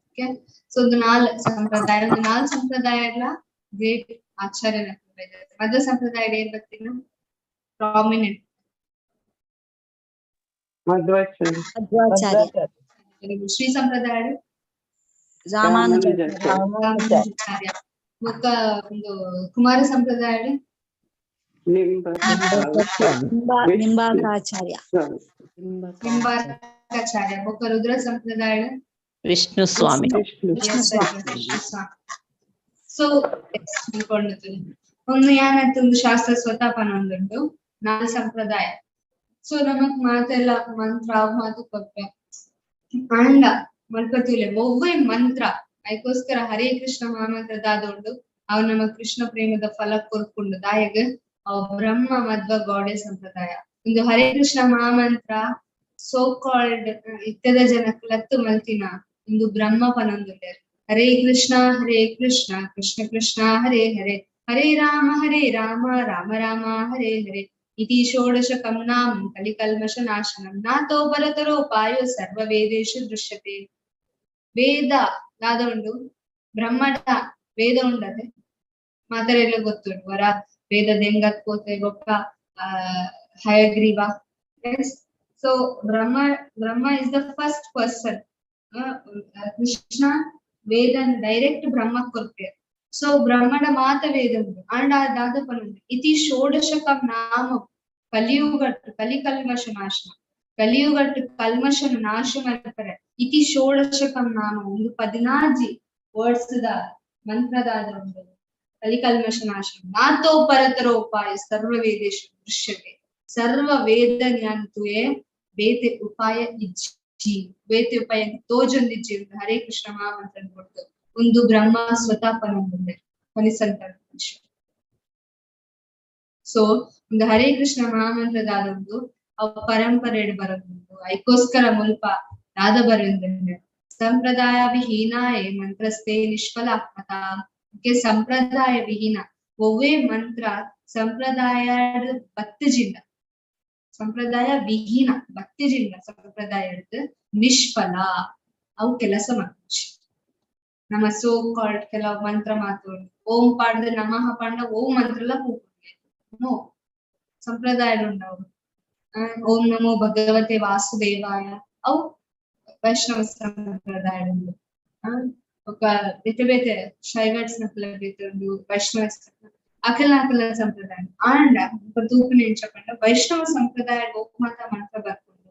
ಓಕೆ, ಸೊ ಒಂದು ನಾಲ್ ಸಂಪ್ರದಾಯ, ಒಂದು ನಾಲ್ ಸಂಪ್ರದಾಯ ಎಲ್ಲ ಗ್ರೇಟ್ ಆಚಾರ್ಯ. ಮಧ್ವ ಸಂಪ್ರದಾಯ ಏನ್ ಬರ್ತೀನ ಪ್ರಾಮಿನೆಂಟ್? ಮಧ್ವಾಚಾರ್ಯ. ಮಧ್ವಾಚಾರ್ಯ. ಶ್ರೀ ಸಂಪ್ರದಾಯ? ರಾಮಾನುಜ. ರಾಮಾನುಜಾಚಾರ್ಯ. ಬೊಕ್ಕ ಒಂದು ಕುಮಾರ ಸಂಪ್ರದಾಯ? ನಿಂಬ ನಿಂಬಾಕಾಚಾರ್ಯ. ನಿಂಬಾರ್ಕಾಚಾರ್ಯ. ಬೊಕ್ಕ ರುದ್ರ ಸಂಪ್ರದಾಯ? ವಿಷ್ಣು ಸ್ವಾಮಿ. ವಿಷ್ಣು. ವಿಷ್ಣು ಸ್ವಾಮಿ. ಸೊ ಒಂದು ಯಾನತ್ತು ಒಂದು ಶಾಸ್ತ್ರ ಸ್ವತಃ ಪನೊಂದುಂಡು ನಾಲ್ ಸಂಪ್ರದಾಯ. ಸೊ ನಮಕ್ ಮಾತೆಲ್ಲ ಮಂತ್ರ ಮಾತು ಕೊಪ್ಪೆ ಆಂಡ ಮಲ್ಪತುಲೆ ಒವ್ವೆ ಮಂತ್ರ ಐಕೋಸ್ಕರ ಹರೇ ಕೃಷ್ಣ ಮಹಾಮಂತ್ರ ದಾದ ಉಂಡು, ಅವ್ ನಮ್ಮ ಕೃಷ್ಣ ಪ್ರೇಮದ ಫಲ ಕೊರ್ಪುಂಡು. ದಾಯಗ್ ಅವ್ ಬ್ರಹ್ಮ ಮಧ್ವ ಗೌಡೆ ಸಂಪ್ರದಾಯ. ಒಂದು ಹರೇ ಕೃಷ್ಣ ಮಹಾಮಂತ್ರ ಸೋ ಕಾಲ್ಡ್ ಇತ್ಯದ ಜನಕ್ ಲತ್ತು ಮಲ್ತಿನ ಇಂದು ಬ್ರಹ್ಮ ಪನೊಂದುಲ್ಲೆರ್. ಹರೇ ಕೃಷ್ಣ ಹರೇ ಕೃಷ್ಣ ಕೃಷ್ಣ ಕೃಷ್ಣ ಹರೇ ಹರೇ ಹರೇ ರಾಮ ಹರೇ ರಾಮ ರಾಮ ರಾಮ ಹರೇ ಹರೇ ಇತಿ ಷೋಡಶಕಂ ನಾಮ ಕಲಿಕಲ್ಮಷ ನಾಶನಂ ನಾತೋ ಬಲತರೋಪಾಯೋ ಸರ್ವ ವೇದೇಶು ದೃಶ್ಯತೆ. ವೇದ ದಾದ ಉಂಡು, ಬ್ರಹ್ಮಡ ವೇದ ಉಂಡತೆ ಮಾತರೆಲ್ಲ ಗೊತ್ತುಂಟು. ವರ ವೇದ ದೆಂಗತ್ ಕೋತೆ ಬೊಕ್ಕ Hayagriva. So Brahma, Brahma is the first person. Krishna Veda direct Brahma ಕೊರ್ಪೆ. ಸೊ ಬ್ರಹ್ಮಣ ಮಾತ ವೇದ ಉಂಡು. ಅಂಡ ದಾದ ಪನೊಂದು ಇತಿ ಷೋಡಶಕಂ ನಾಮ ಕಲಿಯುಗಟ್ ಕಲಿಕಲ್ಮಷ ನಾಶನ, ಕಲಿಯುಗಟ್ ಕಲ್ಮಶನ ನಾಶ ಮಲ್ಪರೆ ಇತಿ ಷೋಡಶಕಂ ನಾಮ. ಒಂದು 16 ವರ್ಡ್ಸ್ the ಮಂತ್ರದಾದ ಉಂಡು ಕಲಿಕಲ್ಮಷ ನಾಶ. ನಾತೋ ಪರತರೋಪಾಯ ಸರ್ವ ವೇದೇಶು ದೃಶ್ಯತೆ. ಸರ್ವ ವೇದ ಜ್ಞಾನತುಯೇ ಬೇತೆ ಉಪಾಯ ಇಜ್ಜಿ, ಬೇತೆ ಉಪಾಯ ತೋಜೊಂದಿಜ್ಜಿ ಅಂತ ಹರೇ ಕೃಷ್ಣ ಮಹಾಮಂತ್ರ ಕೊಡ್ತು. ಒಂದು ಬ್ರಹ್ಮ ಸ್ವತಃ ಪನೊಂದುಂಡೆ ಪನಿಸಂತ. ಸೊ ಒಂದು ಹರೇ ಕೃಷ್ಣ ಮಹಾಮಂತ್ರದಾದ ಒಂದು ಅವು ಪರಂಪರೆ ಬರೋದುಂಟು. ಐಕೋಸ್ಕರ ಮುಲ್ಪ ದಾದ ಬರೆಯುಂದ್ರೆ ಸಂಪ್ರದಾಯ ವಿಹೀನಾಯೇ ಮಂತ್ರಸ್ಥೆ ನಿಷ್ಫಲ ಮತ. ಸಂಪ್ರದಾಯ ವಿಹೀನ ಒವ್ವೇ ಮಂತ್ರ ಸಂಪ್ರದಾಯ ಭಕ್ತಿಜಿಂದ, ಸಂಪ್ರದಾಯ ವಿಹೀನ ಭಕ್ತಿಜಿಂದ ಸಂಪ್ರದಾಯ ನಿಷ್ಫಲ, ಅವು ಕೆಲಸ ಮಾಡ್ச்சு. ನಮ್ಮ ಸೋ ಕಾಲ್ಡ್ ಕೆಲವು ಮಂತ್ರ ಮಾತು ಓಂ ಪಾಡ್ದ ನಮಃ ಪಾಂಡ ಓಂ ಮಂತ್ರ ನೋ ಸಂಪ್ರದಾಯ ಉಂಡವು. ಓಂ ನಮೋ ಭಗವತೆ ವಾಸುದೇವಾಯ ಅವು ವೈಷ್ಣವ ಸಂಪ್ರದಾಯ ಉಂಡು. ఒక ಬೇತೆ ಬೇತೆ ಶೈವಟ್ಸ್ ನಕಲ ಬೇತೆ ಉಂಡು, ವೈಷ್ಣವ ಅಖಿಲ ಅಖಿಲ ಸಂಪ್ರದಾಯ. ಆಂಡ ತೂಪು ನೆಂಚಪಂಡ ವೈಷ್ಣವ ಸಂಪ್ರದಾಯ ಗೋಮಾತ ಮಂತ್ರ ಬರ್ಕೊಂಡು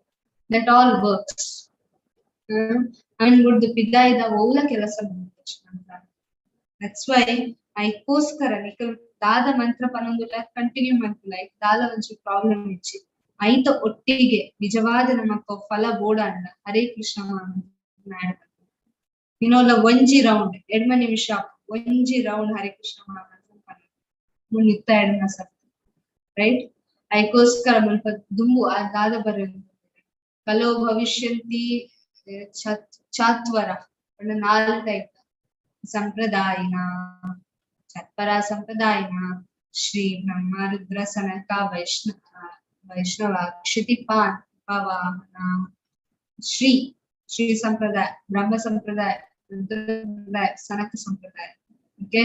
that all works. And ಗುಡ್ದು ಪಿದ್ದಾಯ್ದ ಓಲ ಕೆಲಸ ಅಂತ. That's why ಐಕೋಸ್ಕರ ನಿಕಲ್ ದಾದ ಮಂತ್ರ ಪನೊಂದುಲ್ಲ ಕಂಟಿನ್ಯೂ ಮಂತ್ರ ಐಕ್ ದಾಲ ಒಂಚೂರು ಪ್ರಾಬ್ಲಮ್ ಇಚ್ಚಿ ಐತ ಒಟ್ಟಿಗೆ ನಿಜವಾದ ನಮ್ಮ ಫಲ ಬೋಡಾಂಡ ಹರೇ ಕೃಷ್ಣ ಇನ್ನೊಲ್ಲ ಒಂಜಿ ರೌಂಡ್ ಎಡ್ಮ ನಿಮಿಷ ಒಂಜಿ ರೌಂಡ್ ಹರೇ ಕೃಷ್ಣ ಮಹಾಮಂತ್ರ ಮುನ್ನಿತ್ತ ಎಡ್ಮ ಸರ್ ರೈಟ್. ಐಕೋಸ್ಕರ ಮುಲ್ಪ ದುಂಬು ಆ ದಾದ ಬರ ಕಲೋ ಭವಿಷ್ಯಂತಿ ಚಾತ್ವರ ನಾಲ್ ಟೈಪ್ ಸಂಪ್ರದಾಯಿನ ಚತ್ವರ ಸಂಪ್ರದಾಯಿನ ಶ್ರೀ ಬ್ರಹ್ಮ ರುದ್ರ ಸನಕ ವೈಷ್ಣವ ವೈಷ್ಣವ ಕ್ಷಿತಿಪಾನ್ ಪವಾಹನ ಶ್ರೀ ಶ್ರೀ ಸಂಪ್ರದಾಯ ಬ್ರಹ್ಮ ಸಂಪ್ರದಾಯ ರುದ್ರ ಸಂಪ್ರದಾಯ ಸನಕ ಸಂಪ್ರದಾಯ. ಓಕೆ,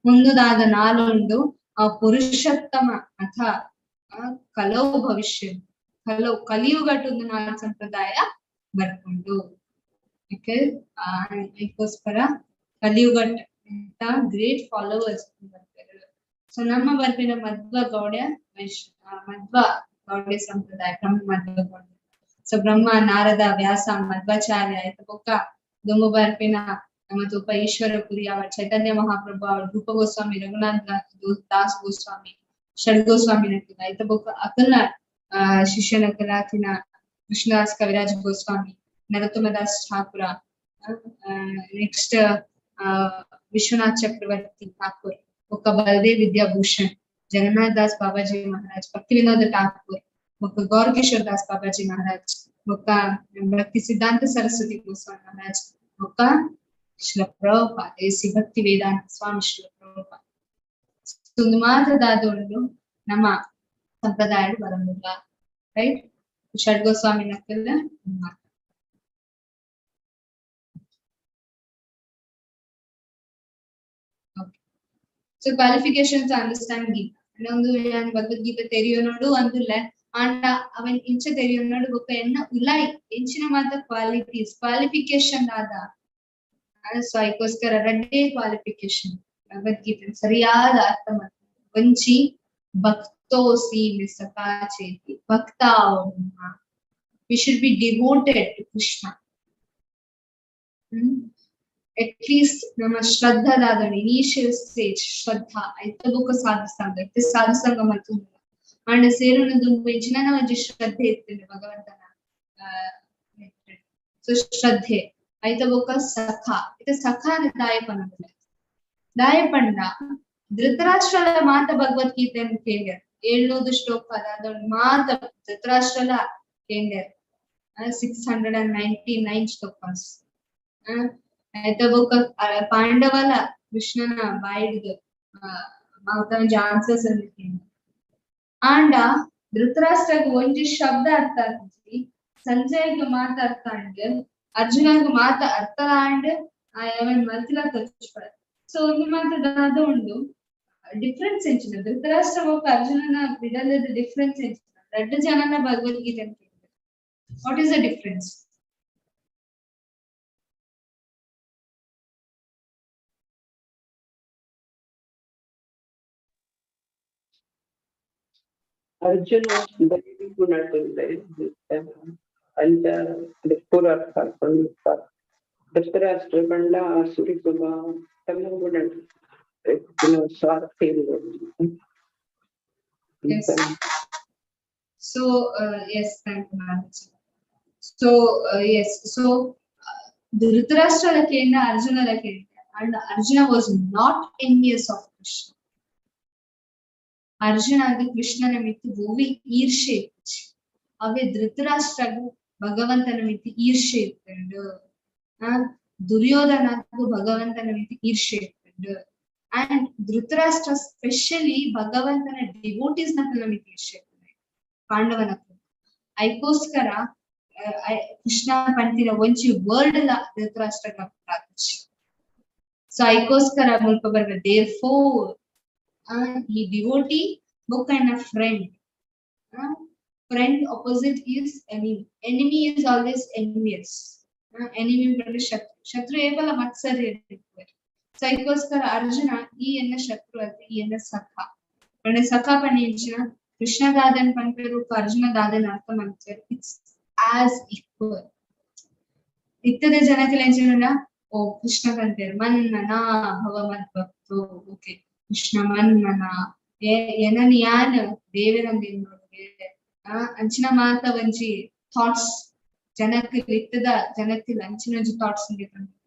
ಮುಂದುದಾದ ನಾಲುಂಡು ಆ ಪುರುಷೋತ್ತಮ ಅಥ ಕಲೋ ಭವಿಷ್ಯ ಕಲೋ ಕಲಿಯುಗಟೊಂದು ನಾಲ್ ಸಂಪ್ರದಾಯ ಬರ್ಕೊಂಡು. ಓಕೆ, ಅದಕ್ಕೋಸ್ಕರ ಕಲಿಯುಗಟ್ ಅಂತ ಗ್ರೇಟ್ ಫಾಲೋವರ್ಸ್ ಬರ್ತಾರೆ. ಸೊ ನಮ್ಮ ಬರ್ಪಿನ ಮಧ್ವ ಗೌಡ ಮಧ್ವ ಗೌಡ ಸಂಪ್ರದಾಯ ಬ್ರಹ್ಮ ಮಧ್ವ ಗೌಡ. ಸೊ ಬ್ರಹ್ಮ ನಾರದ ವ್ಯಾಸ ಮಧ್ವಾಚಾರ್ಯ ಆಯ್ತು ಬೊಕ್ಕ ದುಂಬು ಬರ್ಪಿನ ನಮ್ಮ ತೂಪ ಈಶ್ವರಪುರಿ ಅವ ಚೈತನ್ಯ ಮಹಾಪ್ರಭು ಅವ ರೂಪ ಗೋಸ್ವಾಮಿ ರಘುನಾಥ್ ದಾಸ್ ಗೋಸ್ವಾಮಿ ಷಡ್ ಗೋಸ್ವಾಮಿ ನಕುಲ ಐತ ಬೊಕ್ಕ ಅಕಲ್ನ ಶಿಷ್ಯ ನಕಲಾತಿನ ಕೃಷ್ಣದಾಸ್ ಕವಿರಾಜ್ ಗೋಸ್ವಾಮಿ ನರೋತ್ತಮ ದಾಸ್ ಠಾಕುರ ನೆಕ್ಸ್ಟ್ ವಿಶ್ವನಾಥ್ ಚಕ್ರವರ್ತಿ ಠಾಕೂರ್ ಬೊಕ್ಕ ಬಲದೇವ್ ವಿದ್ಯಾಭೂಷಣ್ ಜಗನ್ನಾಥ್ ದಾಸ್ ಬಾಬಾಜಿ ಮಹಾರಾಜ್ ಭಕ್ತಿ ವಿನೋದ ಠಾಕೂರ್ ಬೊಕ್ಕ ಗೌರಕಿಶೋರ್ ದಾಸ್ ಬಾಬಾಜಿ ಮಹಾರಾಜ್ ಬೊಕ್ಕ ಭಕ್ತಿ ಸಿದ್ಧಾಂತ ಸರಸ್ವತಿ ಗೋಸ್ವಾಮಿ ಮಹಾರಾಜ್ ಬೊಕ್ಕ ಶ್ರೀಲ ಪ್ರಭುಪಾದ ಎ.ಸಿ. ಭಕ್ತಿ ವೇದಾಂತ ಸ್ವಾಮಿ ಶ್ರೀಲ ಪ್ರಭುಪಾದ. ಒಂದು ಮಾತ್ರ ಉಂಡು ನಮ್ಮ ಸಂಪ್ರದಾಯ ಬರಂಗಿಲ್ಲ, ರೈಟ್? ಷಡ್ ಗೋಸ್ವಾಮಿ ನಕ್ಕೆಲ್ಲ. So qualification to understand Gita ಒಂದು ಯಾನ್ ಭಗವದ್ಗೀತೆ ತೆರಿಯೋನೋಡು ಅಂದುಲ್ಲ ಆಂಡ ಅವನ್ ಇಂಚ ತೆರಿಯೋನೋಡು ಬೊಕ್ಕ ಎನ್ನ ಉಲಾಯ್ ಎಂಚಿನ ಮಾತ ಕ್ವಾಲಿಟೀಸ್ ಕ್ವಾಲಿಫಿಕೇಶನ್ ಆದ. ಸೊ ಅದಕ್ಕೋಸ್ಕರ ರಡ್ಡೇ ಕ್ವಾಲಿಫಿಕೇಶನ್ ಭಗವದ್ಗೀತೆ ಸರಿಯಾದ ಅರ್ಥ ಮಾಡ್ತಾರೆ. ಒಂಜಿ ಭಕ್ತೋಸಿ ಮಿಸಕಾ ಚೇತಿ ಭಕ್ತ, we should be devoted to Krishna. At least ನಮ್ಮ ಶ್ರದ್ಧಾದಾದ ಇನಿಷಿಯಲ್ ಸ್ಟೇಜ್ ಶ್ರದ್ಧಾ ಐತ ಬೊಕ್ಕ ಸಾಧು ಸಂಘ ಇತ್ತೆ ಸಾಧು ಸಂಘ ಮತ್ತು ಆಂಡ ಸೇರುನ ದುಂಬು ಎಂಚಿನ ಒಂಜಿ ಶ್ರದ್ಧೆ ಇತ್ತುಂಡು ಭಗವಂತನ. ಸೊ ಶ್ರದ್ಧೆ ಐತ ಬೊಕ್ಕ ಸಖ ಇತ್ತೆ ಸಖ ದಾಯ ಪನೊಂದುಲ್ಲೆ. ದಾಯ ಪಂಡ ಧೃತರಾಷ್ಟ್ರಲ ಮಾತ ಭಗವದ್ಗೀತೆಯನ್ನು ಕೇಳ್ಯಾರ 700 ಶ್ಲೋಕ ಅದಾದ ಮಾತ ಧೃತರಾಷ್ಟ್ರಲ ಕೇಂದ್ರ 699 ಶ್ಲೋಕಾಸ್. ಐತ ಬೊಕ್ಕ ಪಾಂಡವಲ ಕೃಷ್ಣನ ಬಾಯಿಡ್ದು ಮಾತ ಒಂಜಿ ಆನ್ಸರ್ಸ್ ಅನ್ನು ಕೇಂದ್ರ. ಆಂಡ ಧೃತರಾಷ್ಟ್ರಗ್ ಒಂಜಿ ಶಬ್ದ ಅರ್ಥ ಆತಿಜಿ, ಸಂಜಯ್ಗ್ ಮಾತ ಅರ್ಥ ಆಂಡ್, ಅರ್ಜುನಗ್ ಮಾತ ಅರ್ಥ ಆಂಡ್, ಅವನ್ ಮಲ್ತಿಲ ತೋಚ್ಪಡೆ. ಸೊ ಒಂದು ಮಾತ ದಾದ ಉಂಡು ಡಿಫ್ರೆನ್ಸ್ ಎಂಚಿನ ಧೃತರಾಷ್ಟ್ರ ಬೊಕ್ಕ ಅರ್ಜುನನ ಮಿಡಲ್ ಡಿಫ್ರೆನ್ಸ್ ಎಂಚಿನ ರಡ್ಡ್ ಜನನ ಭಗವದ್ಗೀತೆ ಅಂತ. What is the difference? Arjuna ದೈವಿ ಗುಣದಿಂದ ಅಂಚ ಪೂರ ಅರ್ಥ ಆಪುಂಡು. ಧೃತರಾಷ್ಟ್ರ ಪಂಡ ಆಸುರಿ ಸ್ವಭಾವ ತಮ್ಮ ಗುಣ ಸ್ವಾರ್ಥಿ. Yes. So yes, thank you, Mataji. So yes, so Dhritarashtra ಕೇಂದ್ರ ಅರ್ಜುನ ಕೇಂದ್ರ and Arjuna was not envious of Krishna. Arjuna ಕೃಷ್ಣನ ಮಿತ್ತು ಭೂವಿ ಈರ್ಷೆ ಇತ್ತು. ಅವೇ ಧೃತರಾಷ್ಟ್ರಗೂ ಭಗವಂತನ ಮಿತ್ತು ಈರ್ಷೆ ಇತ್ತಂಡು, ದುರ್ಯೋಧನಗೂ ಭಗವಂತನ ಮಿತ್ತು ಈರ್ಷೆ ಇತ್ತಂಡು, ಅಂಡ್ ಧೃತರಾಷ್ಟ್ರ ಸ್ಪೆಷಲಿ ಭಗವಂತನ ಡಿವೋಟೀಸ್ ನ ಮಿತ್ತು ಈರ್ಷೆ ಇರ್ತದೆ ಪಾಂಡವನ. ಅದಕ್ಕೋಸ್ಕರ ಕೃಷ್ಣ ಪಂತಿನ ಒಂಜಿ ವರ್ಡ್ ಲ ಧೃತರಾಷ್ಟ್ರ. ಸೊ ಅದಕ್ಕೋಸ್ಕರ ಮುಲ್ಪ ಬರ್ಬ there four ಈ devotee book and a friend. Friend opposite is enemy. Enemy is always envious. Enemy ಪಂಡ ಶತ್ರು, ಶತ್ರು ಏವಲ ಮತ್ಸರ. ಸೊ ಅದಕ್ಕೋಸ್ಕರ ಅರ್ಜುನ ಈ ಎನ್ನ ಶತ್ರು ಅತ್ತ ಈ ಎನ್ನ ಸಖ ಪಂಡ ಸಖ ಪಂಡ ಕೃಷ್ಣ ದಾದನ್ ಪನ್ಪೆರು ಅರ್ಜುನ ದಾದನ್ ಅರ್ಥ ಮಾಡ್ತಾರೆ. It's as equal. ಇತ್ತದ ಜನಕ್ಕೆ ಎಂಚಿನ ಓ ಕೃಷ್ಣ ಪಂತೇರು ಮನ್ಮನ ಭವ ಮದ್ ಭಕ್ತೋ, ಓಕೆ ಕೃಷ್ಣ ಮನ್ಮನ ಎನನ್ ಯಾನ್ ದೇವರಂದಿನೊಳಗೆ ಅಂಚಿನ ಮಾತ ಒಂಜಿ ಥಾಟ್ಸ್ ಜನಕ್ಕೆ ಇತ್ತದ ಜನಕ್ಕೆ ಅಂಚಿನ ಒಂಜಿ ಥಾಟ್ಸ್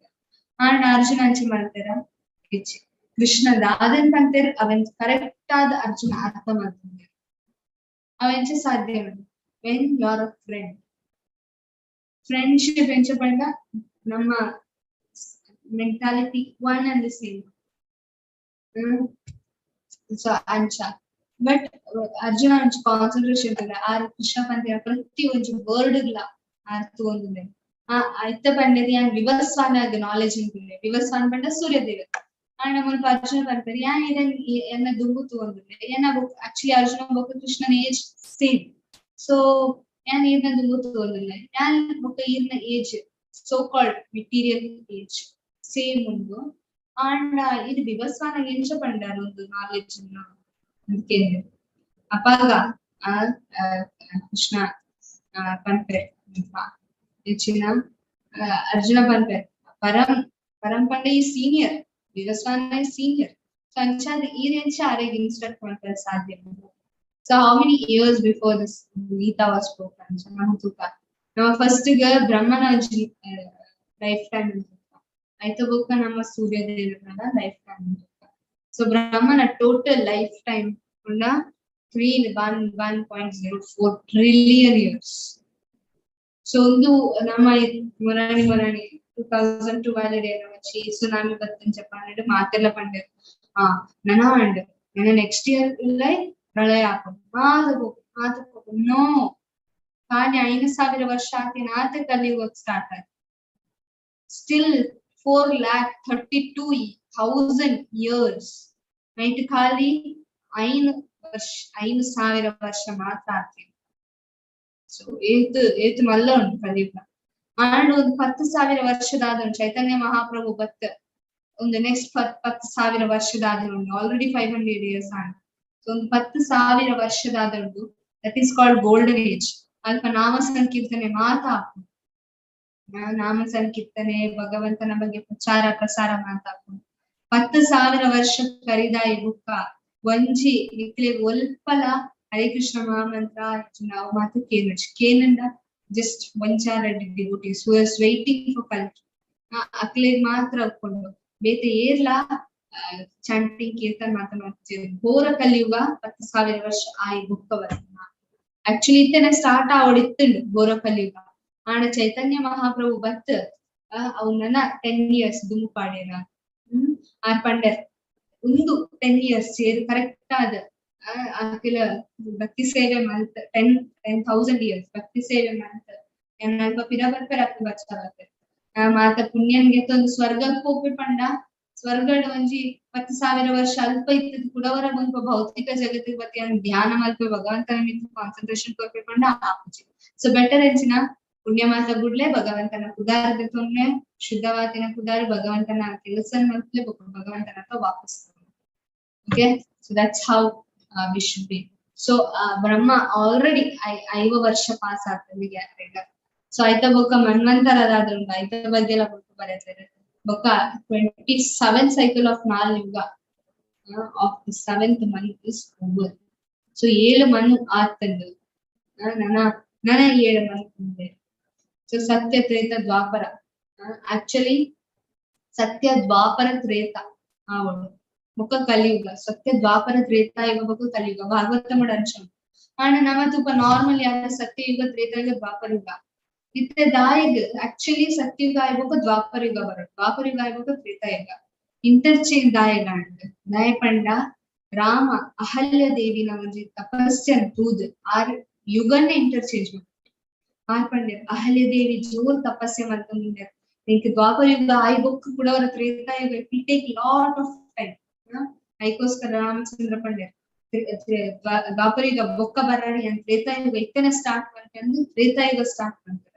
ಆಂಡ ಅರ್ಜುನ ಅಂಚಿ ಮಾಡ್ತಾರ ಹೆಚ್ಚಿ ಕೃಷ್ಣ ದಾದನ್ ಪಂತೇರ್ ಅವನ್ ಕರೆಕ್ಟ್ ಆದ ಅರ್ಜುನ ಅರ್ಥ ಮಾಡ್ತಾರೆ. ಅವೆಂಚ ಸಾಧ್ಯ when you are a friend. Friendship ಎಂಚ ಪಂಡ ನಮ್ಮ mentality one and the same. So ಅಂಚ ಬಟ್ ಅರ್ಜುನ ಒಂಜಿ ಕಾನ್ಸಂಟ್ರೇಷನ್ ಆರ್ ಕೃಷ್ಣ ಪಂತಿನ ಪ್ರತಿ ಒಂಜಿ ವರ್ಡ್ ಗ್ಲ ಅರ್ಥ ಒಂದುಂಡೆ. ಆ ಐತ ಪಂಡೆದಿ ಯಾನ್ ವಿವಸ್ವಾನ ನಾಲೆಜ್ ಉಂಟುಂಡೆ. ವಿವಸ್ವಾನ ಪಂಡ ಸೂರ್ಯ ದೇವತೆ. ಆಂಡ ಮುಲ್ಪ ಅರ್ಜುನ ಪನ್ಪೆರ್ ಯಾನ್ ಇದನ್ ಎನ್ನ ದುಂಬು ತೂವೊಂದುಲ್ಲೆ ಎನ್ನ ಬೊಕ್ಕ ಆಕ್ಚುಲಿ ಅರ್ಜುನ ಬೊಕ್ಕ ಕೃಷ್ಣನ ಏಜ್ ಸೇಮ್. ಸೊ ಯಾನ್ ಈರ್ನ ದುಂಬು ತೂವೊಂದುಲ್ಲೆ ಯಾನ್ ಬೊಕ್ಕ ಈರ್ನ age so called material age same ಉಂಡು. ಆಂಡ ಇದು ವಿವಸ್ವಾನ ಎಂಚ ಪಂಡಾರ ಒಂದು ನಾಲೆಜ್ ಕೇಂದ್ರ ಅಪಾಗ ಆ ಕೃಷ್ಣ ಪನ್ಪೆ ಹೆಚ್ಚಿನ ಅರ್ಜುನ ಪನ್ಪೆ ಪರಂ ಪರಂಪಂಡ ಈ ಸೀನಿಯರ್, ವಿವಸ್ವಾನ ಸೀನಿಯರ್. ಸೊ ಅಂಚಾದ ಈ ಎಂಚ ಆರೆಗ್ ಇನ್ಸ್ಟ್ರಕ್ಟ್ ಮಾಡ್ತಾರೆ ಸಾಧ್ಯ? So how many years before this Gita was spoken? ತೂಕ, ನಮ್ಮ ಫಸ್ಟ್ ಗ ಬ್ರಹ್ಮನ ಲೈಫ್ ಟೈಮ್ ಆಯ್ತು, ಬೊಕ್ಕ ನಮ್ಮ ಸೂರ್ಯದೇವರ ಲೈಫ್ ಟೈಮ್. ಸೊ ಬ್ರಹ್ಮನ ಟೋಟಲ್ ಲೈಫ್ ಟೈಮ್ ಉಂಡ 311.04 trillion years. So ಒಂದು ನಮ್ಮ ಮೊರಾಣಿ ಮೊರಾಣಿ 2012 ಸುನಾಮಿ ಬತ್ತಂಚ ಪಂಡ ಮಾತೆಲ್ಲ ಪಂಡೆರ್. ಆ ನನ ಅಂಡ್ ನನ್ನ ನೆಕ್ಸ್ಟ್ ಇಯರ್ ಪ್ರಳಯ ಆಪುಂಡು, ಮಾತ ಪೋಪು ಮಾತ ಪೋಪು. ನೋ, ಖಾಲಿ 5000 ವರ್ಷ ಆತಿನ ಆತ ಕಲಿಯುಗ ಸ್ಟಾರ್ಟ್ ಆಯ್ತು. Still 4,32,000 years night, ಖಾಲಿ ಐನು ವರ್ಷ, 5000 ವರ್ಷ ಮಾತ್ರ ಆಗ್ತಿದೆ. ಸೊ ಏತ್ ಏತ್ ಮಲ್ಲ ಉಂಟು ಕಲಿಯುಗ. ಆಂಡ್ ಒಂದು 10,000 ವರ್ಷದಾದ ಉಂಟು ಚೈತನ್ಯ ಮಹಾಪ್ರಭು ಬತ್ ಒಂದು ನೆಕ್ಸ್ಟ್ 10,000 ವರ್ಷದಾದ ಉಂಟು. ಆಲ್ರೆಡಿ 500 ಇಯರ್ಸ್ ಆಂಡ್. ಸೊ ಒಂದು 10,000 ವರ್ಷದಾದ ಉಂಟು, that is called golden age. ಅಲ್ಪ ನಾಮ ಸಂಕೀರ್ತನೆ ಮಾತ ಆಪುಂಡು, ನಾಮ ಸಂಕೀರ್ತನೆ, ಭಗವಂತನ ಬಗ್ಗೆ ಪ್ರಚಾರ ಪ್ರಸಾರ ಮಾತಾಪುಂಡು. 10,000 ವರ್ಷ ಕರಿದಾಯಿ ಬುಕ್ಕ ಒಂಜಿ ನಿಕ್ಲೆಗ್ ಒಲ್ಪಲ ಹರೇ ಕೃಷ್ಣ ಮಹಾಮಂತ್ರ ನಾವು ಮಾತ ಕೇನೊಚಿ. ಕೇನಂಡ just ಒಂಜಾರ devotees who is waiting for ಕಲ್ಕಿ, ಅಕ್ಲೆಗ್ ಮಾತ್ರ ಉಪ್ಪುಂಡು. ಬೇತೆ ಏರ್ಲಾ ಚಾಂಟಿಂಗ್ ಕೀರ್ತನ್ ಮಾತ ಮಾಡ್ತಿದ್ರು. ಘೋರ ಕಲಿಯುಗ 10,000 ವರ್ಷ ಆಯಿ ಬುಕ್ಕ ಬರ್ಪುನ. ಆಕ್ಚುಲಿ ಇತ್ತೆನೆ ಸ್ಟಾರ್ಟ್ ಆವೊಡಿತ್ತುಂಡು ಘೋರ ಕಲಿಯುಗ. ಆಂಡ ಚೈತನ್ಯ ಮಹಾಪ್ರಭು ಬತ್ ಅವು ನನ 10 ಇಯರ್ಸ್ ದುಂಬು ಪಾಡ್ಯೆರ. ಆರ್ ಪಂಡೆರ್, ಉಂದು 10 ಇಯರ್ಸ್ ಸೇರ್ ಕರೆಕ್ಟ್ ಆದ್ ಅಕಿಲ ಭಕ್ತಿ ಸೇವೆ ಮಲ್ತ್, 10,000 ಇಯರ್ಸ್ ಭಕ್ತಿ ಸೇವೆ ಮಲ್ತ್ ಯಾನ್ ಅಲ್ಪ ಪಿರ ಬರ್ಪೆರ್, ಅಕ್ಲು ಬಚಾವ್. ಮಾತ ಪುಣ್ಯನ್ ಗೆತ್ತೊಂದು ಸ್ವರ್ಗಕ್ ಪೋಪೆ ಪಂಡ, ಸ್ವರ್ಗಡ್ ಒಂಜಿ 10,000 ವರ್ಷ ಅಲ್ಪ ಇತ್ತದ್ ಕುಡವರ ಮುಲ್ಪ ಭೌತಿಕ ಜಗತ್ತಿಗೆ ಬತ್ತಿ ಧ್ಯಾನ ಮಲ್ಪೆ, ಭಗವಂತನ ಮಿತ್ತ್ ಕಾನ್ಸಂಟ್ರೇಷನ್ ಕೊರ್ಪೆ ಪಂಡ ಆಪುಜಿ. ಸೊ ಬೆಟರ್ ಎಂಚಿನ? ಪುಣ್ಯ ಮಾತ ಬುಡ್ಲೆ, ಭಗವಂತನ ಪುದಾರ್ ದೆತೊನ್ನೆ, ಶುದ್ಧವಾತಿನ ಪುದಾರ್, ಭಗವಂತನ ಕೆಲಸ ಮಲ್ಪಲೆ, ಭಗವಂತನ ವಾಪಸ್. Okay, so that's how we should be. So Brahma already 50 ವರ್ಷ ಪಾಸ್ ಆಗ್ತದೆ. ಸೊ ಐತ ಬೊಕ್ಕ ಮನ್ವಂತರದಾದ ಉಂಟು, ಐತ ಬಗ್ಗೆ ಎಲ್ಲ ಬೊಕ್ಕ ಬರೆತಾರೆ. ಬೊಕ್ಕ 27 ಸೈಕಲ್ ಆಫ್ ನಾಲ್ ಯುಗ of the seventh Manu is over. So ಏಳು ಮನು ಆತಂದು, ನನ ನನ ಏಳು ಮನು ಉಂಡೆ. ಸೊ ಸತ್ಯ, ತ್ರೇತ, ದ್ವಾಪರ. ಆಕ್ಚುಲಿ ಸತ್ಯ, ದ್ವಾಪರ, ತ್ರೇತ ಆವೊಡು, ಬೊಕ್ಕ ಕಲಿಯುಗ. ಸತ್ಯ, ದ್ವಾಪರ, ತ್ರೇತಾಯುಗ ಬೊಕ್ಕ ಕಲಿಯುಗ ಭಾಗವತ ಮಾಡ ಅಂಶ. ಆಂಡ ನಮ ತೂಪ ನಾರ್ಮಲ್ ಯಾರ ಸತ್ಯಯುಗ, ತ್ರೇತಾಯುಗ, ದ್ವಾಪರ ಯುಗ ಇತ್ತೆ ದಾಯಿಗ್? ಆಕ್ಚುಲಿ ಸತ್ಯಯುಗ ಆಯ್ಬೊಕ್ಕ ದ್ವಾಪರ ಯುಗ ಬರೋದು, ದ್ವಾಪರ ಯುಗ ಆಯ್ಬೊಕ್ಕ ತ್ರೇತಾಯುಗ. ಇಂಟರ್ಚೇಂಜ್ ದಾಯಗ ಅಂಡ್? ದಾಯ ಪಂಡ ರಾಮ ಅಹಲ್ಯ ದೇವಿನ ಒಂಜಿ ತಪಸ್ಯನ್ ತೂದ್ ಆರ್ ಯುಗನ್ನೇ ಇಂಟರ್ಚೇಂಜ್ ಮಾಡ್ತಾರೆ. ಆರ್ ಪಂಡೆರ್, ಅಹಲ್ಯ ದೇವಿ ಜೋರ್ ತಪಸ್ಯ ಮಲ್ತೊಂದುಲ್ಲೆರ್, ಎಂಕ್ ದ್ವಾಪರ ಯುಗ ಆಯಿ ಬೊಕ್ಕ ಕೂಡ ಅವರ Treta Yuga, it will take lot of time. ಐಕೋಸ್ಕರ Ramachandra ಪಂಡೆರ್, ದ್ವಾಪರ ಯುಗ ಬೊಕ್ಕ ಬರಾಡಿ ಅಂತ, ತ್ರೇತಾಯುಗ ಇತ್ತನೆ ಸ್ಟಾರ್ಟ್ ಮಾಡ್ಕೊಂಡು ತ್ರೇತಾಯುಗ ಸ್ಟಾರ್ಟ್ ಮಾಡ್ತಾರೆ.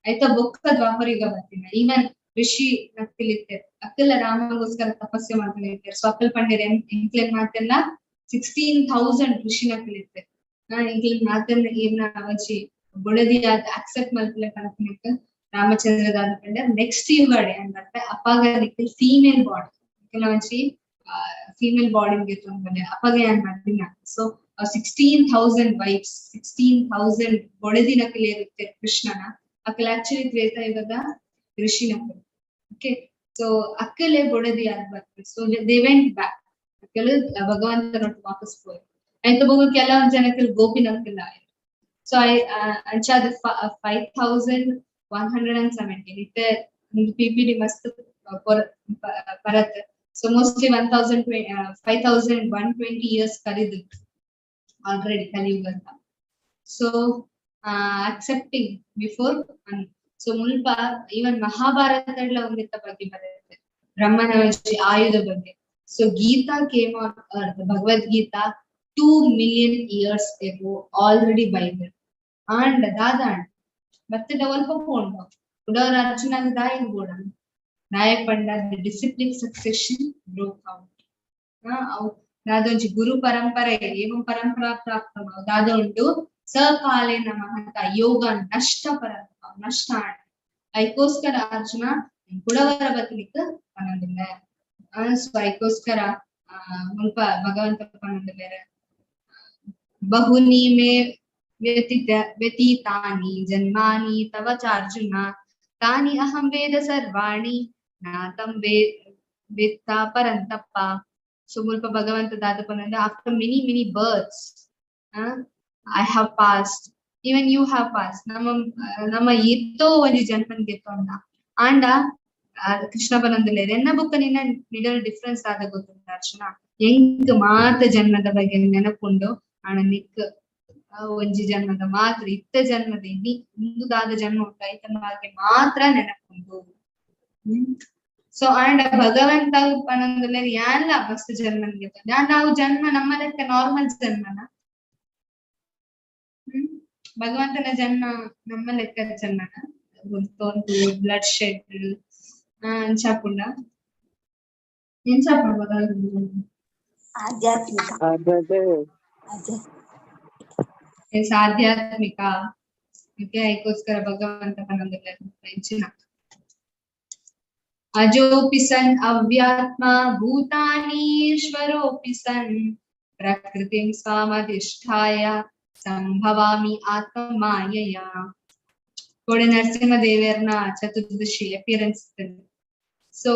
ಆಯ್ತಾ, ಬೊಕ್ಕ ದ್ವಾಪರ ಯುಗ ಬರ್ತೀನಿ. ಈವನ್ ಋಷಿ ನಕ್ಕಿಲಿತ್ತೆರ್, ಅಕ್ಕಲ ರಾಮಗೋಸ್ಕರ ತಪಸ್ಸೆ ಮಾಡ್ಕೊಂಡಿರ್ತಾರೆ. ಸೊ ಅಕ್ಕಲ್ ಪಂಡೆರ್, ಎಂಕ್ಲೆನ್ ಮಾತೆಲ್ಲ 16,000 ಋಷಿ ನಕ್ಕಿಲಿತ್ತೆರ್, ಎಂಕ್ಲೆನ್ ಮಾತೆಲ್ಲ ಈರ್ನ ಒಂಜಿ ಬೊಡದಿ ಅಕ್ಸೆಪ್ಟ್ ಮಲ್ಪುಲೆ ಪನಪುನೆಕ್ ರಾಮಚಂದ್ರ ದಾದ ಪಂಡೆರ್, ನೆಕ್ಸ್ಟ್ ಯುಗಡೆ ಅಂದತ್ತೆ, ಅಪಾಗ ನಿಕ್ಲ್ ಫೀಮೇಲ್ ಬಾಡಿ, ನಿಕ್ಲ್ನ ಒಂಜಿ ಫೀಮೇಲ್ ಬಾಡಿ ಗೆತ್ತೊಂದು ಅಪಗ ಯಾನ್ ಮಲ್ದಿನ. ಸೊ 16,000 ವೈಫ್ಸ್, 16,000 ಬೊಡೆದಿ ನಕಲಿ ಇರುತ್ತೆ ಕೃಷ್ಣನ. ಅಕ್ಕಲ ಆಕ್ಚುಲಿ ತ್ರೇತಾಯುಗದ ಋಷಿ ನಕಲು. ಓಕೆ, ಸೊ ಅಕ್ಕಲೆ ಬೊಡದಿ ಆದ್ ಬರ್ತಾರೆ. ಸೊ they went back. ಅಕ್ಕಲು ಭಗವಂತನೊಟ್ಟು ವಾಪಸ್ ಪೋಯೆರ್. ಐತ ಬೊಕ್ಕ ಕೆಲವೊಂದ್ ಜನಕ್ಕೆ ಗೋಪಿ ನಕಲ್ ಆಯ್ತು. ಸೊ I ಅಂಚಾದ 5117 ಇತ್ತೆ ಪಿಪಿಟಿ ಮಸ್ತ್ ಪರತ್. So mostly one thousand 5120 years ಕರಿದು ಆಲ್ರೆಡಿ ಕಲಿಯುಗ ಅಂತ. ಸೊ ಅಕ್ಸೆಪ್ಟಿಂಗ್ ಬಿಫೋರ್. ಸೊ ಮುಲ್ಪ ಈವನ್ ಮಹಾಭಾರತ ಒಂದಿತ್ತ ಬಗ್ಗೆ ಬರುತ್ತೆ, ಬ್ರಹ್ಮನ ಒಂಜಿ ಆಯುಧ ಬಗ್ಗೆ. So Gita came on earth, Bhagavad Gita, 2 million years ago already Bible. ಆಂಡ ದಾದ ಆಂಡ್ ಮತ್ತೆ ಒಲ್ಪ ಪೋಂಡು ಕುಡವರ ಅರ್ಜುನಗ ದಾಯಿಗ್ ಬೋಡ? ದಾಯ ಪಂಡ ಡಿಸಿಪ್ಲಿನ್ ಸಕ್ಸೆಷನ್ ಬ್ರೋಕ್ ಔಟ್. ಅವು ದಾದೊಂಜಿ ಗುರು ಪರಂಪರೆ, ಏವಂ ಪರಂಪರಾ ಪ್ರಾಪ್ತ ದಾದ ಉಂಟು, ಸಕಾಲೇನ ಮಹತ ಯೋಗ ನಷ್ಟ ಪರಂಪ ನಷ್ಟ ಆಂಡ್. ಐಕೋಸ್ಕರ ಅರ್ಜುನ ಕುಡವರ ಬತ್ಲಿಕ್ ಪನೊಂದುಲ್ಲೆ. ಸೊ ಐಕೋಸ್ಕರ ಮುಲ್ಪ ಭಗವಂತ ಪನೊಂದುಲ್ಲೆರ್ ಬಹುನಿ ಮೇ ವ್ಯತೀತಾನಿ ಜನ್ಮಾನಿ ತವ ಚಾರ್ಜುನ ತಾನಿ ಅಹಂ ವೇದ ಸರ್ವಾಣಿ ನಾತಂ ವೇತ್ತ ಪರಂತಪ್ಪ. ಸೊ ಮುಲ್ಪ ಭಗವಂತ ದಾದ ಪನಂದ after many many births I have passed, even you have passed. ನಮ್ಮ ನಮ್ಮ ಏತೋ ಒಂಜಿ ಜನ್ಮನ್ ಗೆತ್ತೊಂಡ ಆಂಡ ಕೃಷ್ಣ ಪನೊಂದುಲ್ಲೆರ್ ಎನ್ನ ಬೊಕ್ಕ ನಿನ್ನ ಮಿಡಲ್ ಡಿಫ್ರೆನ್ಸ್ ಆದ ಗೊತ್ತುಂಡ ಅರ್ಜುನ, ಎಂಕ್ ಮಾತ ಜನ್ಮದ ಬಗ್ಗೆ ನೆನಪುಂಡು ಆಂಡ ನಿಕ್ ಒಂಜಿ ಜನ್ಮದ ಮಾತ್ರ ಇತ್ತ ಜನ್ಮದ ಇನ್ನಿ ಇಂದುದಾದ ಜನ್ಮ ಉಂಟು ಐತ ಬಗ್ಗೆ ಮಾತ್ರ ನೆನಪುಂಡು. ಸೊ ಆಂಡ ಭಗವಂತ ಪನೊಂದುಲ್ಲೆರ್ ಯಾನ್ಲ ಮಸ್ತ್ ಜನ್ಮನ್ ಗೆತ್ತೊಂಡ ನಾವು ಜನ್ಮ ನಮ್ಮ ಲೆಕ್ಕ ನಾರ್ಮಲ್ ಜನ್ಮನ, ಭಗವಂತನ ಜನ್ಮ ನಮ್ಮ ಲೆಕ್ಕ ಜನ್ಮನ ಗೊತ್ತೊಂದು ಬ್ಲಡ್ ಶೆಡ್ ಅಂಚಾಪುಂಡ ಎಂಚಾಪುಂಡು ಭಗವಂತನ ಆಧ್ಯಾತ್ಮಿಕ ಎಸ್ ಆಧ್ಯಾತ್ಮಿಕ. ಓಕೆ ಅದಕ್ಕೋಸ್ಕರ ಭಗವಂತ ಪನೊಂದುಲ್ಲೆರ್ ಎಂಚಿನ ಅಜೋಪಿ ಸನ್ ಅವ್ಯಾತ್ಮ ಭೂತಾನೀಶ್ವರೋಪಿ ಸನ್ ಪ್ರಕೃತಿಂ ಸ್ವಾಮಧಿಷ್ಠಾಯ ಸಂಭವಾಮಿ ಆತ್ಮ ಮಾಯಯ. ಕೋಡೆ ನರಸಿಂಹ ದೇವರನ ಚತುರ್ದಶಿ ಅಪಿಯರೆನ್ಸ್. ಸೊ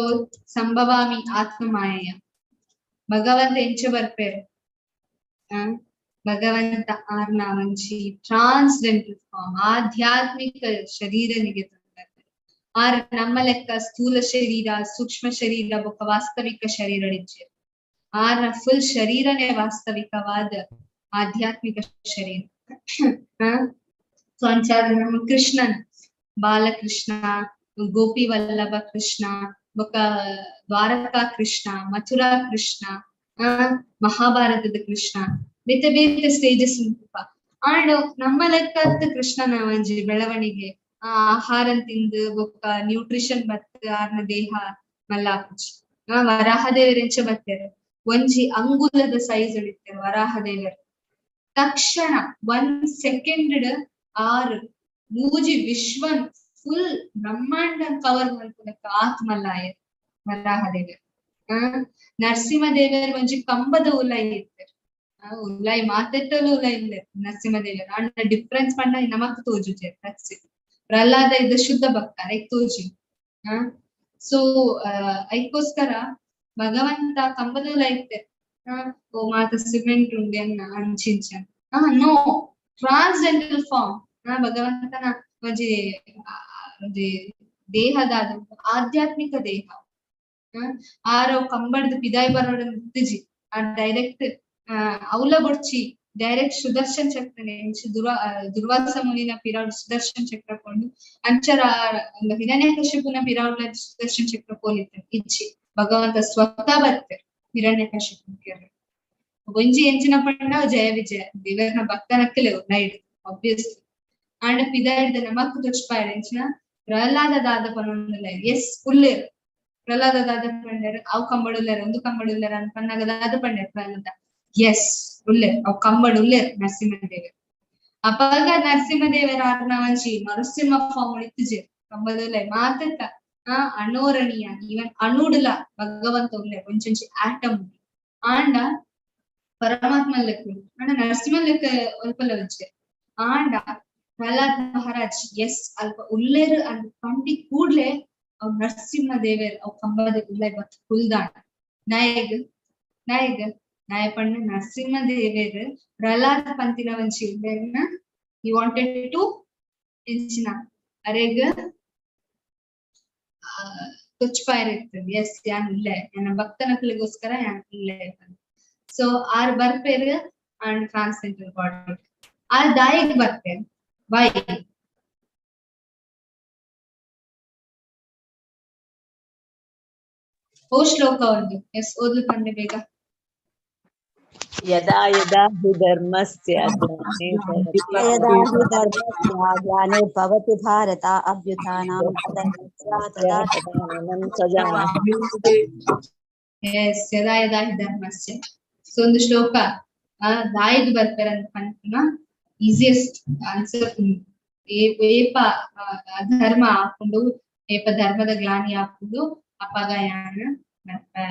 ಸಂಭವಾಮಿ ಆತ್ಮ ಮಾಯಯ ಭಗವಂತ ಎಂಚ ಬರ್ಪೇರು ಭಗವಂತ ಆರ್ನ ಒಂಜಿ ಟ್ರಾನ್ಸ್ಡೆಂಟಲ್ ಫಾರ್ಮ್ ಆಧ್ಯಾತ್ಮಿಕ ಶರೀರನಿಗೆ ತೊಂದರೆ ಆರ್ ನಮ್ಮ ಲೆಕ್ಕ ಸ್ಥೂಲ ಶರೀರ ಸೂಕ್ಷ್ಮ ಶರೀರ ಬೊಕ್ಕ ವಾಸ್ತವಿಕ ಶರೀರ ಇಜ್ಜೆರ್ ಆರ್ನ ಫುಲ್ ಶರೀರನೇ ವಾಸ್ತವಿಕವಾದ ಆಧ್ಯಾತ್ಮಿಕ ಶರೀರ. ಸೊ ಅಂಚಾದ ನಮ್ಮ ಕೃಷ್ಣನ್ ಬಾಲಕೃಷ್ಣ ಗೋಪಿ ವಲ್ಲಭ ಕೃಷ್ಣ ಬೊಕ್ಕ ದ್ವಾರಕಾ ಕೃಷ್ಣ ಮಥುರಾ ಕೃಷ್ಣ ಮಹಾಭಾರತದ ಕೃಷ್ಣ ಬೇತೆ ಬೇತೆ ಸ್ಟೇಜಸ್ ಉಂಟುಪ. ಆಂಡ್ ನಮ್ಮ ಲೆಕ್ಕತ್ ಕೃಷ್ಣನ ಒಂಜಿ ಬೆಳವಣಿಗೆ ಆ ಆಹಾರ ತಿಂದು ಬೊಕ್ಕ ನ್ಯೂಟ್ರಿಷನ್ ಬತ್ ಆರ್ನ ದೇಹ ಮಲ್ಲಾಪುಜಿ. ವರಾಹದೇವರ್ ಎಂಚ ಬತ್ತೇರು ಒಂಜಿ ಅಂಗುಲದ ಸೈಜ್ ಇಡಿತ್ತೇರು ವರಾಹದೇವರು. ತಕ್ಷಣ 1 ಸೆಕೆಂಡ್ ಆರು ಮೂಜಿ ವಿಶ್ವನ್ ಫುಲ್ ಬ್ರಹ್ಮಾಂಡ ಕವರ್ ಮಲ್ಪುನಕ ಆತ್ಮಲ್ಲಾಯ ವರಾಹದೇವರು. ನರಸಿಂಹದೇವರು ಒಂಜಿ ಕಂಬದ ಉಲೈ ಇತ್ತೆರ್ ಉಲೈ ಮಾತೆತ್ತಲು ಉಲೈ ಇಲ್ಲ ನರಸಿಂಹದೇವರು. ಆಂಡ ಡಿಫ್ರೆನ್ಸ್ ಪಂಡ ನಮಕ್ ತೋಜುಜೆರ್ that's it. Pralhad ಇದ್ದ ಶುದ್ಧ ಭಕ್ತ ಐಕ್ ತೋಜಿ. ಸೊ ಐಕ್ಕೋಸ್ಕರ ಭಗವಂತ ಕಂಬದ ಉಲೈ ಇತ್ತೆರ್ ಓ ಮಾತ ಸಿಮೆಂಟ್ ಉಂಡೆ ಅನ್ನ ಅಂಚಿಂಚ ನೋ ಟ್ರಾನ್ಸ್ಜೆಂಡಲ್ ಫಾರ್ಮ್ ಭಗವಂತನ ಒಂಜಿ ಒಂಜಿ ದೇಹದ ಆಧ್ಯಾತ್ಮಿಕ ದೇಹ. ಆರೋ ಕಂಬಡ್ದು ಪಿದಾಯ್ ಬರೋಡ ಇತ್ತಿಜಿ ಆ ಡೈರೆಕ್ಟ್ ಅವಲ ಬೊಡ್ಚಿ ಡೈರೆಕ್ಟ್ ಸುದರ್ಶನ್ ಚಕ್ರನೆ ದುರ್ವಾಸ ಮುನಿನ ಪಿರಾಡ್ ಸುದರ್ಶನ್ ಚಕ್ರ ಕೊಂಡು ಅಂಚರ ಹಿರಣ್ಯಕಶಿಪುನ ಪಿರಾಡ್ ಸುದರ್ಶನ್ ಚಕ್ರ ಪೋಲಿತ್ತ ಇಜ್ಜಿ ಭಗವಂತ ಸ್ವತಃ ಬರ್ತಾರೆ ಹಿರಣ್ಯಕಶಿಪು ಒಂಜಿ ಎಂಚಿನ ಪಂಡ ಜಯ ವಿಜಯ ದೇವರನ ಭಕ್ತನಕ್ಕಲೆ ನೈಡ್ ಆಬ್ವಿಯಸ್ಲಿ. ಆಂಡ ಪಿದಾಯ್ದ ನಮಕ್ ತೋಚ್ಪಾಯ್ ಎಂಚಿನ ಪ್ರಹ್ಲಾದ ದಾದ ಪನೊಂದುಲ್ಲೆರ್ ಎಸ್ ಉಲ್ಲೆರ್ ಪ್ರಹ್ಲಾದ ದಾದ ಪಂಡೆರ್ ಅವು ಕಂಬಡುಲ್ಲೆರ್ ಒಂದು ಕಂಬಡುಲ್ಲೆರ್ ಅಂತ ಪನ್ನಾಗ ದಾದ ಪಂಡೆರ್ ಪ್ರಹ್ಲಾದ ಎಸ್ ಉಲ್ಲೆರ್ ಅವು ಕಂಬಡು ಉಲ್ಲೆರ್ ನರಸಿಂಹದೇವರು. ಅಪಗ ನರಸಿಂಹದೇವರ ಆರ್ನ ಒಂಜಿ ನರಸಿಂಹ ಫಾರ್ಮ್ ಇತ್ತಿಜೆರ್ ಕಂಬದುಲ್ಲೆ ಮಾತತ್ತ ಅಣೋರಣೀಯ ಈವನ್ ಅಣುಡುಲ ಭಗವಂತ ಉಲ್ಲೆರ್ ಒಂಚೊಂಜಿ ಆಟಮ್ ಆಂಡ ಪರಮಾತ್ಮ ಲೆಕ್ಕ ಆಂಡ ನರಸಿಂಹ ಲೆಕ್ಕ ಒಲ್ಪಲ ಒಂಜೆ ಆಂಡ ಪ್ರಹ್ಲಾದ್ ಮಹಾರಾಜ್ ಎಸ್ ಅಲ್ಪ ಉಲ್ಲೇರು ಅಂದ್ ಪಂಡಿ ಕೂಡ್ಲೆ ಅವ್ ನರಸಿಂಹ ದೇವೇರ್ ಅವ್ ಕಂಬದ ಉಲ್ಲೈ ಬತ್ ಕುಲ್ದಾಣ ನಾಯಗ್ ನಾಯಗ್ ನಾಯ ಪಂಡ ನರಸಿಂಹ ದೇವೇರ್ ಪ್ರಹ್ಲಾದ್ ಪಂತಿನ ಒಂಜಿ ಉಲ್ಲೇರ್ನ he wanted to ಎಂಚಿನ ಅರೆಗ್ ತೊಚ್ಪಾಯರ್ ಇರ್ತದೆ ಎಸ್ ಯಾನ್ ಉಲ್ಲೆ ನನ್ನ ಭಕ್ತನಕ್ಲಿಗೋಸ್ಕರ ಯಾನ್ ಉಲ್ಲೆ. ಸೊ ಆರ್ ಬರ್ಪೇರ್ ಅಂಡ್ ಟ್ರಾನ್ಸ್ಜೆಂಡರ್ ಬಾಡಿ ಆರ್ ದಾಯಿಗ್ ಬರ್ಪೇರ್ ವೈ ಓ ಶ್ಲೋಕ ಒಂದು ಎಸ್ ಓದ್ಲು ಪಂಡೆ ಬೇಗ. ಯದಾ ಯದಾ ಹಿ ಧರ್ಮಸ್ಯ ಗ್ಲಾನಿರ್ಭವತಿ ಭಾರತ ಅಭ್ಯುತ್ಥಾನಂ ಅಧರ್ಮಸ್ಯ ತದಾ ಸಜಾನಾಮಿ. ಎಸ್ ಯದಾ ಯದಾ ಹಿ ಧರ್ಮಸ್ಯ. ಸೊ ಒಂದು ಶ್ಲೋಕ ದಾಯಿಗ್ ಬರ್ಪೇರ್ ಅಂತ ಪನ್ಪುನ ಈಸಿಯೆಸ್ಟ್ ಆನ್ಸರ್ ಏಪ ಧರ್ಮ ಹಾಕೊಂಡು ಏಪ ಧರ್ಮದ ಗ್ಲಾನಿ ಆಪುಂಡು ಅಪಗ ಯಾನ್ ಬರ್ಪೆ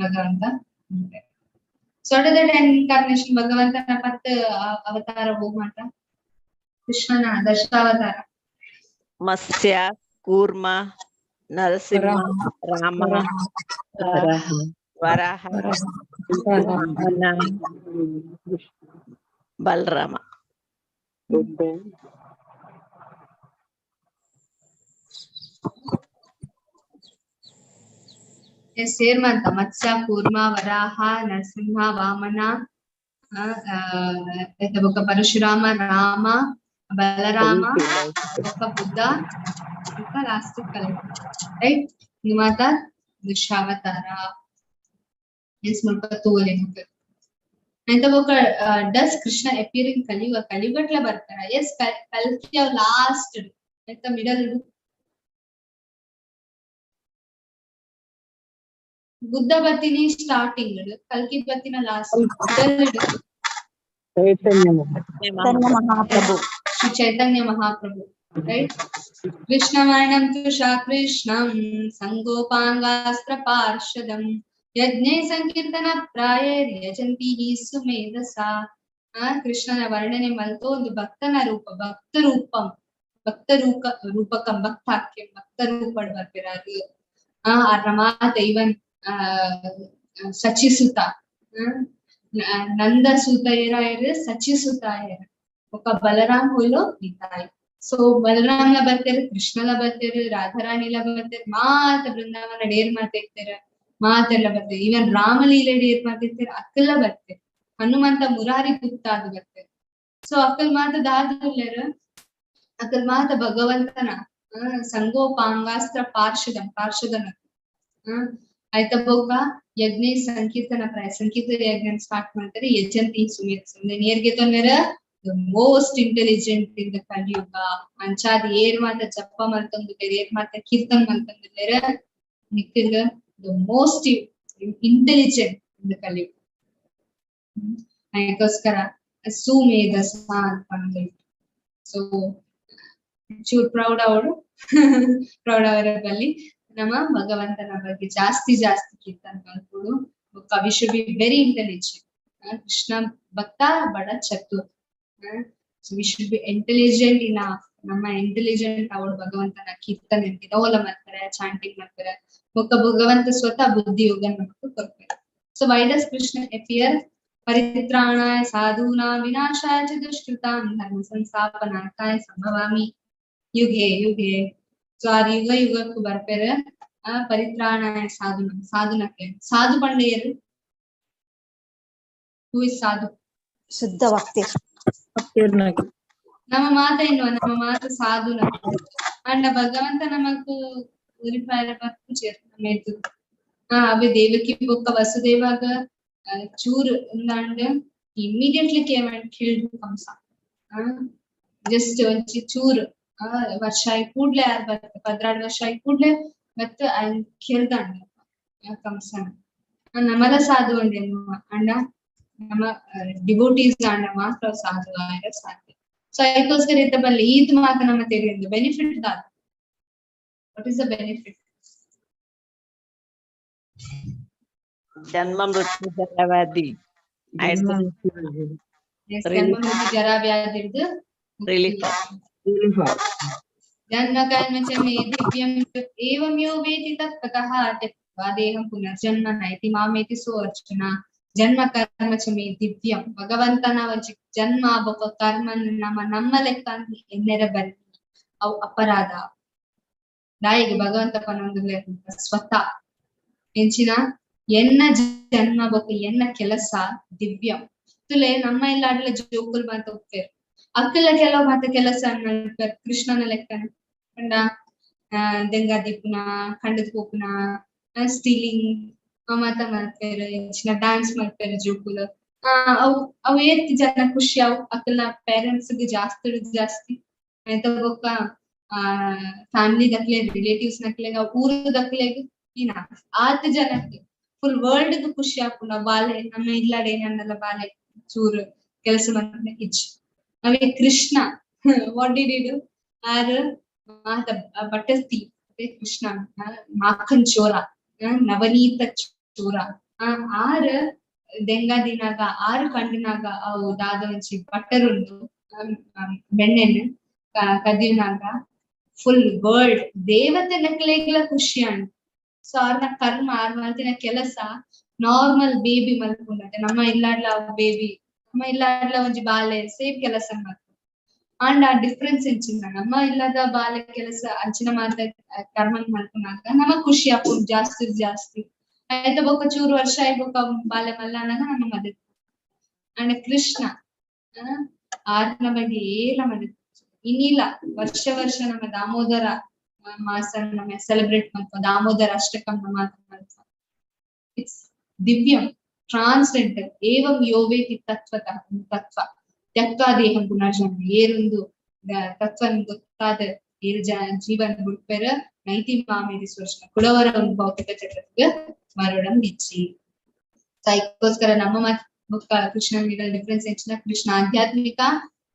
ಭಗವಂತ. ಸೊ that incarnation ಭಗವಂತನ ಪತ್ತು ಅವತಾರ ಹೋಗ್ಮಾತ ಕೃಷ್ಣನ ದಶಾವತಾರ. ಮತ್ಸ್ಯ, ಕೂರ್ಮ, ನರಸಿಂಹ, ರಾಮ, ವರಾಹ, ಬಲರಾಮ. ಸೇರ್ಮಂತ ಮತ್ಸ್ಯ, ಕೂರ್ಮ, ವರಾಹ, ನರಸಿಂಹ, ವಾಮನ, ಬೊಕ್ಕ ಪರಶುರಾಮ, ರಾಮ, ಬಲರಾಮ, ಬೊಕ್ಕ ಬುದ್ಧ, ಬೊಕ್ಕ ಲಾಸ್ಟ್ ಕಲ್ಕಿ. ರೈಟ್? ಮಾತ ದಶಾವತಾರ ಎಸ್ ಮುಲ್ಪ ತೂವೊಲಿ ನಿಕ್ಕ್. ಐತ ಬೊಕ್ಕ ಡಸ್ ಕೃಷ್ಣ ಅಪಿಯರ್ ಇನ್ ಕಲಿಯುಗ? ಕಲಿಯುಗಟ್ಲ ಬರ್ತಾರ? ಎಸ್, ಕಲ್ಕಿ ಅವ್ ಲಾಸ್ಟ್ ಐತ ಮಿಡಲ್ ಬುದ್ಧ ಬತ್ತಿನಿ ಸ್ಟಾರ್ಟಿಂಗ್, ಕಲ್ಕಿ ಬತ್ತಿನ ಲಾಸ್ಟ್. ಚೈತನ್ಯ ಮಹಾಪ್ರಭು, ಶ್ರೀ ಚೈತನ್ಯ ಮಹಾಪ್ರಭು. ರೈಟ್? ಕೃಷ್ಣ ವರ್ಣಂ ತುಷಾ ಕೃಷ್ಣಂ ಸಂಗೋಪಾಂಗಾಸ್ತ್ರ ಪಾರ್ಷದಂ ಯಜ್ಞೆ ಸಂಕೀರ್ತನ ಪ್ರಾಯರ್ಯಜಂತಿ ಸುಮೇಧಸ. ಆ ಕೃಷ್ಣನ ವರ್ಣನೆ ಮಲ್ತೋ ಒಂದು ಭಕ್ತನ ರೂಪ, ಭಕ್ತ ರೂಪಂ, ಭಕ್ತ ರೂಪ ರೂಪಕಂ, ಭಕ್ತಾಖ್ಯಂ, ಭಕ್ತ ರೂಪಡ್ ಬರ್ಪಿರಾರು. ಆ ರಮಾತ ಇವನ್ ಸಚಿಸುತ, ನಂದ ಸೂತಯರ ಸಚಿಸುತಾಯರ, ಒಕ್ಕ ಬಲರಾಮ್ ಹುಲು ನಿತಾಯ್. ಸೊ ಬಲರಾಮ್ಲ ಬರ್ತಾರ, ಕೃಷ್ಣಲ ಬರ್ತಾರ, ರಾಧಾರಾಣಿಲ ಬರ್ತಾರ, ಮಾತ ಬೃಂದಾವನ ಡೇರ್ ಮಾತಾಡ್ತಾರ, ಮಾತೆಲ್ಲ ಬರ್ತಾರೆ. ಈವನ್ ರಾಮಲೀಲೆ ಡೇರ್ ಮಾತಿರ್ತಾರ, ಅಕ್ಕಲ್ಲ ಬರ್ತಾರೆ. ಹನುಮಂತ ಮುರಾರಿ ಗುಪ್ತ ಅದು ಬರ್ತಾರೆ. ಸೊ ಅಕ್ಕಲ್ ಮಾತ ದಾದುಲ್ಲೇರ, ಅಕ್ಕಲ್ ಮಾತ ಭಗವಂತನ ಸಂಗೋಪಾಂಗಾಸ್ತ್ರ ಪಾರ್ಷದಂ, ಪಾರ್ಷದನ. ಆಯ್ತಾ ಬೊಕ್ಕ ಯಜ್ಞ ಸಂಕೀರ್ತನ ಪ್ರಾಯ, ಸಂಕೀರ್ತನ ಯಜ್ಞ ಸ್ಟಾರ್ಟ್ ಮಾಡ್ತಾರೆ. ಯಜಂತಿ ಸುಮೇಧಸ ನೇರ್ಗೆ ತೊಂದರೆ the most intelligent in the Kaliyuga. ಅಂಚಾದ ಏರ್ ಮಾತ ಜಪ ಮಲ್ತೊಂದುಲ್ಲೆರ್, ಏರ್ ಮಾತ ಕೀರ್ತನ್ ಮಲ್ತೊಂದುಲ್ಲೆರ್, ನಿಕ್ಕಿಲ್ the most intelligent in the Kaliyuga. ಅದಕ್ಕೋಸ್ಕರ ಸುಮೇಧಸ ಅಂತ ಬಂದಿತ್ತು. ಸೊ ಚೂರ್ ಪ್ರೌಡ್ ಅವಳು, ಪ್ರೌಡ್ ಅವರ ಬಲ್ಲಿ ನಮ್ಮ ಭಗವಂತನ ಬಗ್ಗೆ ಜಾಸ್ತಿ ಜಾಸ್ತಿ ಕೀರ್ತನ್ ಮಲ್ಪೊಡು. We should be very intelligent. Krishna ಭಕ್ತ ಬಡ Chatur. So we should be intelligent enough. ನಮ್ಮ ಇಂಟೆಲಿಜೆಂಟ್ ಅವಳು ಭಗವಂತನ ಕೀರ್ತನೆ ದಿನೋಲ ಮಾಡ್ತಾರೆ, ಚಾಂಟಿಂಗ್ ಮಾಡ್ತಾರೆ. ಬೊಕ್ಕ ಭಗವಂತ ಸ್ವತಃ ಬುದ್ಧಿ ಯೋಗ ನಮಕ್ ಕೊಡ್ತಾರೆ. So why does Krishna appear? ಪರಿತ್ರಾಣಾಯ ಸಾಧೂನಾಂ ವಿನಾಶಾಯ ಚ ದುಷ್ಕೃತಾಂ ಧರ್ಮ ಸಂಸ್ಥಾಪನಾರ್ಥಾಯ ಸಂಭವಾಮಿ ಯುಗೆ ಯುಗೆ. ಸೊ ಆ ಯುಗ ಯುಗಕ್ಕೂ ಬರ್ಪೇರ. ಆ ಪರಿತ್ರಾಣಾಯ ಸಾಧುನ, ಸಾಧುನಕ್ಕೆ ಸಾಧು ಪಂಡೆಯರು. Who is ಸಾಧು? ಶುದ್ಧ ಭಕ್ತಿ. ನಮ್ಮ ಮಾತ ಎನ್ನುವ ನಮ್ಮ ಮಾತು ಸಾಧು. ಅಂಡ ಭಗವಂತ ನಮಕ್ ಉರಿಪಾಯ ಬರ್ಪುಜೆರ್ ನಮ್ಮ ಎದುರು. ಅವೆ ದೇವಕಿ ಬೊಕ್ಕ ವಸುದೇವಾಗ ಚೂರ್ ಉಂದಾಂಡ್ immediately came and killed Kamsa. Just ಒಂಚಿ ಚೂರ್ ವರ್ಷ ಆಯಿ ಕೂಡ್ಲೆ ಆರ್ ಬತ್ತ 12 ವರ್ಷ ಆಯಿ ಕೂಡ್ಲೆ ಮತ್ತ ಕೆರ್ದಂಡ ಕಂಸನ. ನಮಲ ಸಾಧು ಅಂಡ್ ಅಣ್ಣ ನಮ್ಮ ಡಿವೋಟೀಸ್ ಅಂಡ ಮಾತ್ರ ಸಾಧು ಆಯ ಸಾಧ್ಯ. ಸೊ ಅದಕ್ಕೋಸ್ಕರ ಇತ್ತ ಬಲ್ಲಿ ಈತ್ ಮಾತ ನಮ್ಮ ತೆರಿಯಂದು ಬೆನಿಫಿಟ್ ದಾದ? What is the benefit? ಜನ್ಮ ಮೃತ್ಯು ಜರಾವ್ಯಾಧಿ. ಜನ್ಮ ಮೃತ್ಯು ಜರಾವ್ಯಾಧಿ ಹಿಡ್ದು ರಿಲೀಫ್. ಜನ್ಮ ಕರ್ಮ ಚ ಮೇ ದಿವ್ಯಂ ಏವಂ ಯೋ ವೇತಿ ತತ್ವತಃ ತ್ಯಕ್ತ್ವಾ ದೇಹಂ ಪುನರ್ಜನ್ಮ ನೈತಿ ಮಾಮೇತಿ ಸೋ ಅರ್ಜುನ. ಜನ್ಮ ಕರ್ಮ ಚ ಮೇ ದಿವ್ಯಂ. ಭಗವಂತನ ಒಂಜಿ ಜನ್ಮ ಬೊಕ್ಕ ಕರ್ಮ ನಮ್ಮ ನಮ್ಮ ಲೆಕ್ಕ ಅಂತ ಎನ್ನೆರ ಬನ್ನಿ, ಅವು ಅಪರಾಧ. ದಾಯಿಗೆ ಭಗವಂತ ಪನೊಂದುಲ್ಲೆ ಸ್ವತಃ ಎಂಚಿನ ಎನ್ನ ಜನ್ಮ ಬೊಕ್ಕ ಎನ್ನ ಕೆಲಸ ದಿವ್ಯಂ. ತುಲೆ ನಮ್ಮ ಎಲ್ಲ ಆಡ್ಲ ಜೋಕುಲ್ ಮಾತ ಹೋಗ್ತೇವೆ, ಅಕ್ಕಲ ಕೆಲವು ಮಾತ ಕೆಲಸ ಕೃಷ್ಣನ ಲೆಕ್ಕನ ಕಂಡ ದೆಂಗ ದೀಪುನ, ಖಂಡದ ಪೋಪುನ, ಸ್ಟೀಲಿಂಗ್ ಮಾತ ಮಾಡ್ತಾರೆ, ಎಂಚಿನ ಡ್ಯಾನ್ಸ್ ಮಾಡ್ತಾರೆ ಜೋಕುಲು. ಅವು ಅವು ಏತ್ ಜನ ಖುಷಿ ಅವು ಅಕ್ಕಲ್ನ ಪೇರೆಂಟ್ಸ್ ಜಾಸ್ತಿ ಜಾಸ್ತಿ ಆಯ್ತ ಬೊಕ್ಕ ಫ್ಯಾಮಿಲಿ ದಕ್ಲೆ, ರಿಲೇಟಿವ್ಸ್ ನಕ್ಲೆಗ, ಊರು ದಕ್ಲೆಗ್ ಏನ ಆತ ಜನಕ್ಕೆ ಫುಲ್ ವರ್ಲ್ಡ್ ಖುಷಿ ಆಪುಂಡು. ಬಾಲೆ ನಮ್ಮ ಇಲ್ಲಡೆ ಏನನ್ನಲ್ಲ ಬಾಲೆ ಚೂರು ಕೆಲಸ ಮಾಡ್ತಾರೆ ಇಚ್. ಅವೇ Krishna what did he do? R ಮಾತ ಬಟರ್ ಥೀಫ್ ಕೃಷ್ಣ, ಮಾಖನ್ ಚೋರ, ನವನೀತ ಚೋರ. ಆರ್ ದೆಂಗ ದಿನಾಗ ಆರು ಕಂಡಿನಾಗ ಅವು ದಾದ ಒಂಜಿ ಬಟರ್ ಉಂಡು, ಬೆಣ್ಣೆನ್ ಕದಿಯುನಾಗ ಫುಲ್ ವರ್ಲ್ಡ್ ದೇವತೆ ನಕ್ಲೆಗ್ಲ ಖುಷಿ ಆಂಡ್. ಸೊ ಆರ್ನ ಕರ್ಮ, ಆರ್ ಮಲ್ತಿನ ಕೆಲಸ ನಾರ್ಮಲ್ ಬೇಬಿ ಮಲ್ಪುಂಡತೆ. ನಮ್ಮ ಇಲ್ಲಾಡ್ಲ ಬೇಬಿ, ನಮ್ಮ ಇಲ್ಲಾಡ್ಲ ಒಂಜಿ ಬಾಲೆ ಸೇಮ್ ಕೆಲಸ ಮಲ್ಪು. ಆಂಡ ಆ ಡಿಫ್ರೆನ್ಸ್ ಎಂಚಿನ, ನಮ್ಮ ಇಲ್ಲದ ಬಾಲೆ ಕೆಲಸ ಅಂಚಿನ ಮಾತ ಕರ್ಮ ಮಲ್ಪುನಾಗ ನಮ ಖುಷಿ ಆಪುಂಡು ಜಾಸ್ತಿ ಜಾಸ್ತಿ. ಆಯ್ತ ಬೊಕ್ಕ ಚೂರು ವರ್ಷ ಆಯ್ ಬೊಕ್ಕ ಬಾಲೆ ಮಲ್ಲಾನಾಗ ನಮ್ಮ ಮದುವೆ. ಅಂಡ ಕೃಷ್ಣ ಆರ್ನ ಬಗ್ಗೆ ಏಲ ಮದುವೆ ಇನ್ನಿಲ್ಲ. ವರ್ಷ ವರ್ಷ ನಮ್ಮ ದಾಮೋದರ ಮಾಸ ನಮ್ಮ ಸೆಲೆಬ್ರೇಟ್ ಮಲ್ಪ, ದಾಮೋದರ ಅಷ್ಟಕಂ ನಮ್ಮ ಮಲ್ಪ. It's ದಿವ್ಯಂ, transcendental. ಏವಂ ಯೋವೇತಿ ತತ್ವತಃ ತತ್ವ ತ್ಯಕ್ತಾ ದೇಹಂ ಪುನರ್ಜನ್ಮ. ಏರೊಂದು ತತ್ವನ್ ಗೊತ್ತಾದ ಏರು ಜೀವನ್ ಬುಡ್ಪೆರ ನೈತಿ ಮಾಮೇದಿ ಸ್ವರ್ಷ ಕುಡವರ ಒಂದು ಭೌತಿಕ ಜಗತ್ತಿಗೆ ಮರಡಂ ಇಚ್ಚಿ. ಅದಕ್ಕೋಸ್ಕರ ನಮ್ಮ ಮತ್ ಬೊಕ್ಕ ಕೃಷ್ಣನ ಡಿಫ್ರೆನ್ಸ್ ಹೆಚ್ಚಿನ, ಕೃಷ್ಣ ಆಧ್ಯಾತ್ಮಿಕ,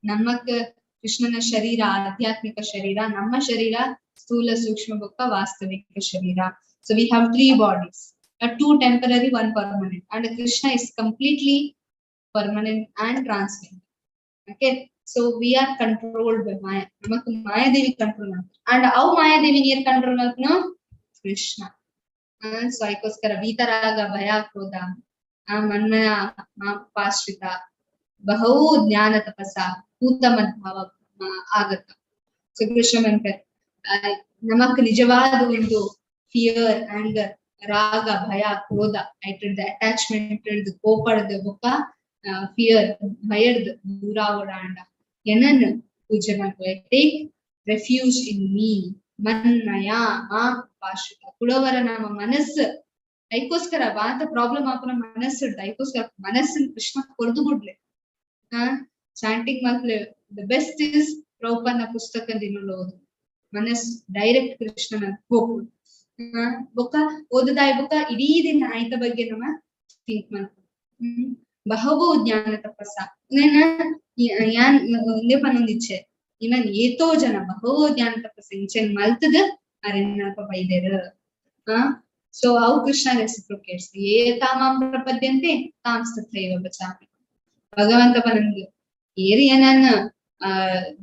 ನಮ್ಮಕ್ ಕೃಷ್ಣನ ಶರೀರ ಆಧ್ಯಾತ್ಮಿಕ ಶರೀರ, ನಮ್ಮ ಶರೀರ ಸ್ಥೂಲ ಸೂಕ್ಷ್ಮ ಬೊಕ್ಕ ವಾಸ್ತವಿಕ ಶರೀರ. So we have three bodies, two temporary, one permanent, and Krishna is completely permanent and transcendent. Okay, so we are controlled by Maya. ನಮಕ್ ಮಾಯಾದೇವಿ ಕಂಟ್ರೋಲ್ ಮಾಡ್ತಾರೆ. ಅಂಡ್ ಅವು ಮಾಯಾದೇವಿ ನೀರ್ ಕಂಟ್ರೋಲ್ ಮಾಡ್ತಾನೋ ಕೃಷ್ಣ. ಸೊ ಅದಕ್ಕೋಸ್ಕರ ವೀತರಾಗ ಭಯ ಕ್ರೋಧ ಮನ್ಮಯ ಪಾಶ್ರಿತ ಬಹು ಜ್ಞಾನ ತಪಸ ಭೂತ ಮದ್ಭಾವ ಆಗತ್ತ. ಸೊ ಕೃಷ್ಣ ಮಂತ್ರ ನಮಕ್ ನಿಜವಾದ ಒಂದು ಫಿಯರ್, ಆಂಗರ್, ರಾಗ, ಭಯ, ಕ್ರೋಧ ಐಟದ ಅಟ್ಯಾಚ್ಮೆಂಟ್ ಕೋಪಡ್ದ ಬೊಕ್ಕ ಫಿಯರ್ ಭಯಡ್ದ್ ದೂರ ಓಡಾಂಡ ಎನನ್ ಪೂಜೆ ಮಾಡ್ಕೊ, ಟೇಕ್ ರೆಫ್ಯೂಜ್ ಇನ್ ಮೀ. ಮನ್ಮಯ ಮಾ ಪಾಶ್ರಿತ ಕುಡವರ ನಮ್ಮ ಮನಸ್ಸು ಐಕೋಸ್ಕರ ವಾತ ಪ್ರಾಬ್ಲಮ್ ಆಪುನ ಮನಸ್ಸು ಐಕೋಸ್ಕರ ಮನಸ್ಸನ್ ಕೃಷ್ಣ ಕೊರ್ದು ಬಿಡ್ಲೆ. ಚಾಂಟಿಂಗ್ ಮಲ್ಪ್ಲೆ. The best is ಪ್ರಭುಪಾದನ ಪುಸ್ತಕ ದಿನಲೋದು ಮನಸ್ ಡೈರೆಕ್ಟ್ ಕೃಷ್ಣನ ಹೋಗು ಬೊಕ್ಕ ಓದದಾಯ್ ಬೊಕ್ಕ ಇಡೀ ದಿನ ಆಯ್ತ ಬಗ್ಗೆ ನಮ್ಮ ಥಿಂಕ್ ಮಲ್ಪು. ಬಹವು ಜ್ಞಾನ ತಪಸ್ಸ ಯಾನ್ ಒಂದೇ ಪನೊಂದಿಚ್ಚೆ ಇವನ್ ಏತೋ ಜನ ಬಹವು ಜ್ಞಾನ ತಪಸ್ಸ ಇಂಚೆನ್ ಮಲ್ತದ ಅರೆನ್ನಲ್ಪ ಬೈದೆರ್. ಸೊ ಅವು ಕೃಷ್ಣ ರೆಸಿಪ್ರೊಕೇಟ್ಸ್. ಏ ತಾಮಾಂ ಪ್ರಪದ್ಯಂತೆ ತಾಂ ತಥೈವ ಭಜಾಮಿ. ಭಗವಂತ ಪನಂದು ಏರಿ ಏನನ್ನ ಆ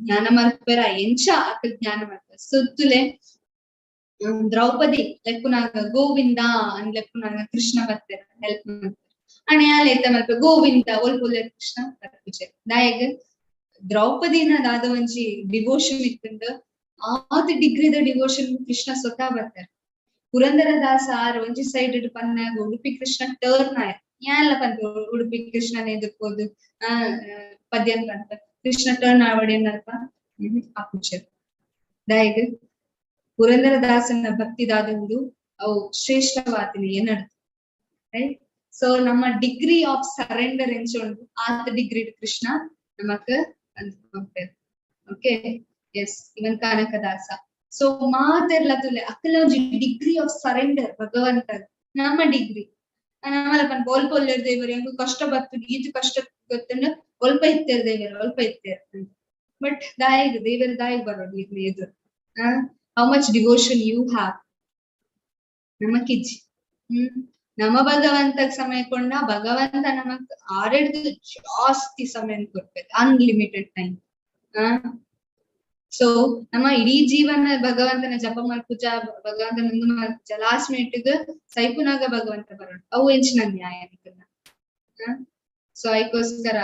ಜ್ಞಾನ ಮಲ್ಪೆರ ಎಂಚ ಅಕಲ್ ಜ್ಞಾನ ಮಲ್ಪೆರ ಸುತ್ತುಲೆ ದ್ರೌಪದಿ ಲೆಪ್ಪುನಾಗ ಗೋವಿಂದ ಅನ್ ಲೆಪ್ಪುನಾಗ ಕೃಷ್ಣ ಬರ್ತಾರ, ಹೆಲ್ಪ್ ಮಾಡ್ತಾರೆ. ಅಣೆ ಏತ ಮಲ್ಪ ಗೋವಿಂದ ಒಲ್ಪೊಲ್ಲೆ ಕೃಷ್ಣ ಬರ್ಪುಜೆ. ದಾಯಗ್ ದ್ರೌಪದಿನ ದಾದ ಒಂಜಿ ಡಿವೋಷನ್ ಇತ್ತಂದ ಆತ್ ಡಿಗ್ರಿದ ಡಿವೋಷನ್ ಕೃಷ್ಣ ಸ್ವತಃ ಬರ್ತಾರೆ. ಪುರಂದರದಾಸ ಆರ್ ಒಂಜಿ ಸೈಡ್ ಪನ್ನಾಗ ಉಡುಪಿ ಕೃಷ್ಣ ಟರ್ನ್ ಆಯ್ ಯಾನ್ಲ ಪಂತ ಉಡುಪಿ ಕೃಷ್ಣನ ಎದುರ್ಕೋದು ಆ ಪದ್ಯನ್ ಪಂತ ಕೃಷ್ಣ ಟರ್ನ್ ಆವಡೇನಲ್ಪ ಆಪುಚೆ. ದಾಯಗ್ ಪುರಂದರದಾಸನ ಭಕ್ತಿ ದಾದಂದು ಅವು ಶ್ರೇಷ್ಠವಾತಿನ ಏನರ್ಥ, ರೈಟ್? ಸೊ ನಮ್ಮ ಡಿಗ್ರಿ ಆಫ್ ಸರೆಂಡರ್ ಎಂಚುಂಡು ಆತ ಡಿಗ್ರಿ ಕೃಷ್ಣ ನಮಕ್ ಓಕೆ ಎಸ್ ಇವನ್ ಕನಕದಾಸ. ಸೊ ಮಾತೆರ್ಲ ತುಲೆ ಅಕ್ಕಲ ಒಂಜಿ ಡಿಗ್ರಿ ಆಫ್ ಸರೆಂಡರ್ ಭಗವಂತ. ನಮ್ಮ ಡಿಗ್ರಿ ನಮ್ಮಲ ಪನ್ ಒಲ್ಪ ಒಲ್ಲೆರ್ ದೇವರು ಎಂಕ್ ಕಷ್ಟ ಬತ್ತು ಈತ್ ಕಷ್ಟ ಗೊತ್ತಂಡ ಒಲ್ಪ ಇತ್ತೇರ್ ದೇವರು ಒಲ್ಪ ಇತ್ತೇರ್. ಬಟ್ ದಾಯಗ್ ದೇವರ ದಾಯಗ್ ಬರೋಡು ಇರ್ಲಿ ಎದುರು. How much devotion you have? ನಮಕಿಜ್ಜಿ. ನಮ್ಮ ಭಗವಂತಗ್ ಸಮಯ ಕೊಂಡ ಭಗವಂತ ನಮಕ್ ಆರೆಡ್ದು ಜಾಸ್ತಿ ಸಮಯ ಕೊಡ್ಬೇಕು, ಅನ್ಲಿಮಿಟೆಡ್ ಟೈಮ್. ಸೊ ನಮ್ಮ ಇಡೀ ಜೀವನ ಭಗವಂತನ ಜಪ ಮಲ್ಪುಜ, ಭಗವಂತನ ಒಂದು ಮಲ್ಪುಜ, ಲಾಸ್ಟ್ ಮಿನಿಟ್ ಸೈಪುನಾಗ ಭಗವಂತ ಬರೋಣ, ಅವು ಎಂಚಿನ ನ್ಯಾಯ? ಸೊ ಅದಕ್ಕೋಸ್ಕರ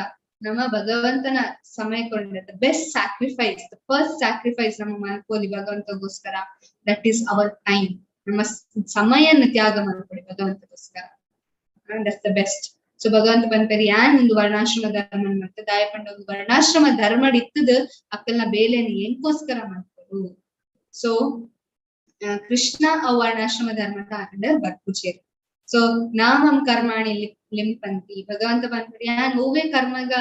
ನಮ್ಮ ಭಗವಂತನ ಸಮಯ ಕೊಂಡ best sacrifice, the first sacrifice ನಮ್ಮ ಮಲ್ಪೋಲಿ ಭಗವಂತಗೋಸ್ಕರ, that is our time. ನಮ್ಮ ಸಮಯನ ತ್ಯಾಗ ಮಾಡ್ಕೊಡಿ ಭಗವಂತಗೋಸ್ಕರ, that's the best. So ಭಗವಂತ ಪನ್ಪೆರ್ ಯಾನ್ ಒಂದು ವರ್ಣಾಶ್ರಮ ಧರ್ಮ ಮತ್ತೆ ದಾಯಪಂಡ ಒಂದು ವರ್ಣಾಶ್ರಮ ಧರ್ಮ ಇತ್ತದ ಅಕ್ಕಲ್ನ ಬೇಲೆನ ಎಂಕೋಸ್ಕರ ಮಾಡ್ಕೊಡು. ಸೊ ಕೃಷ್ಣ ಆ ವರ್ಣಾಶ್ರಮ ಧರ್ಮದ ಅಂಡರ್ ಬರ್ಪುಜೆರ್. ಸೊ ನಾಮಂ ಕರ್ಮಾಣಿ ಲಿಂಪಂತಿ. ಭಗವಂತ ಪನ್ಪೆರ್ ಯಾನ್ ಒವ್ವೇ ಕರ್ಮಗ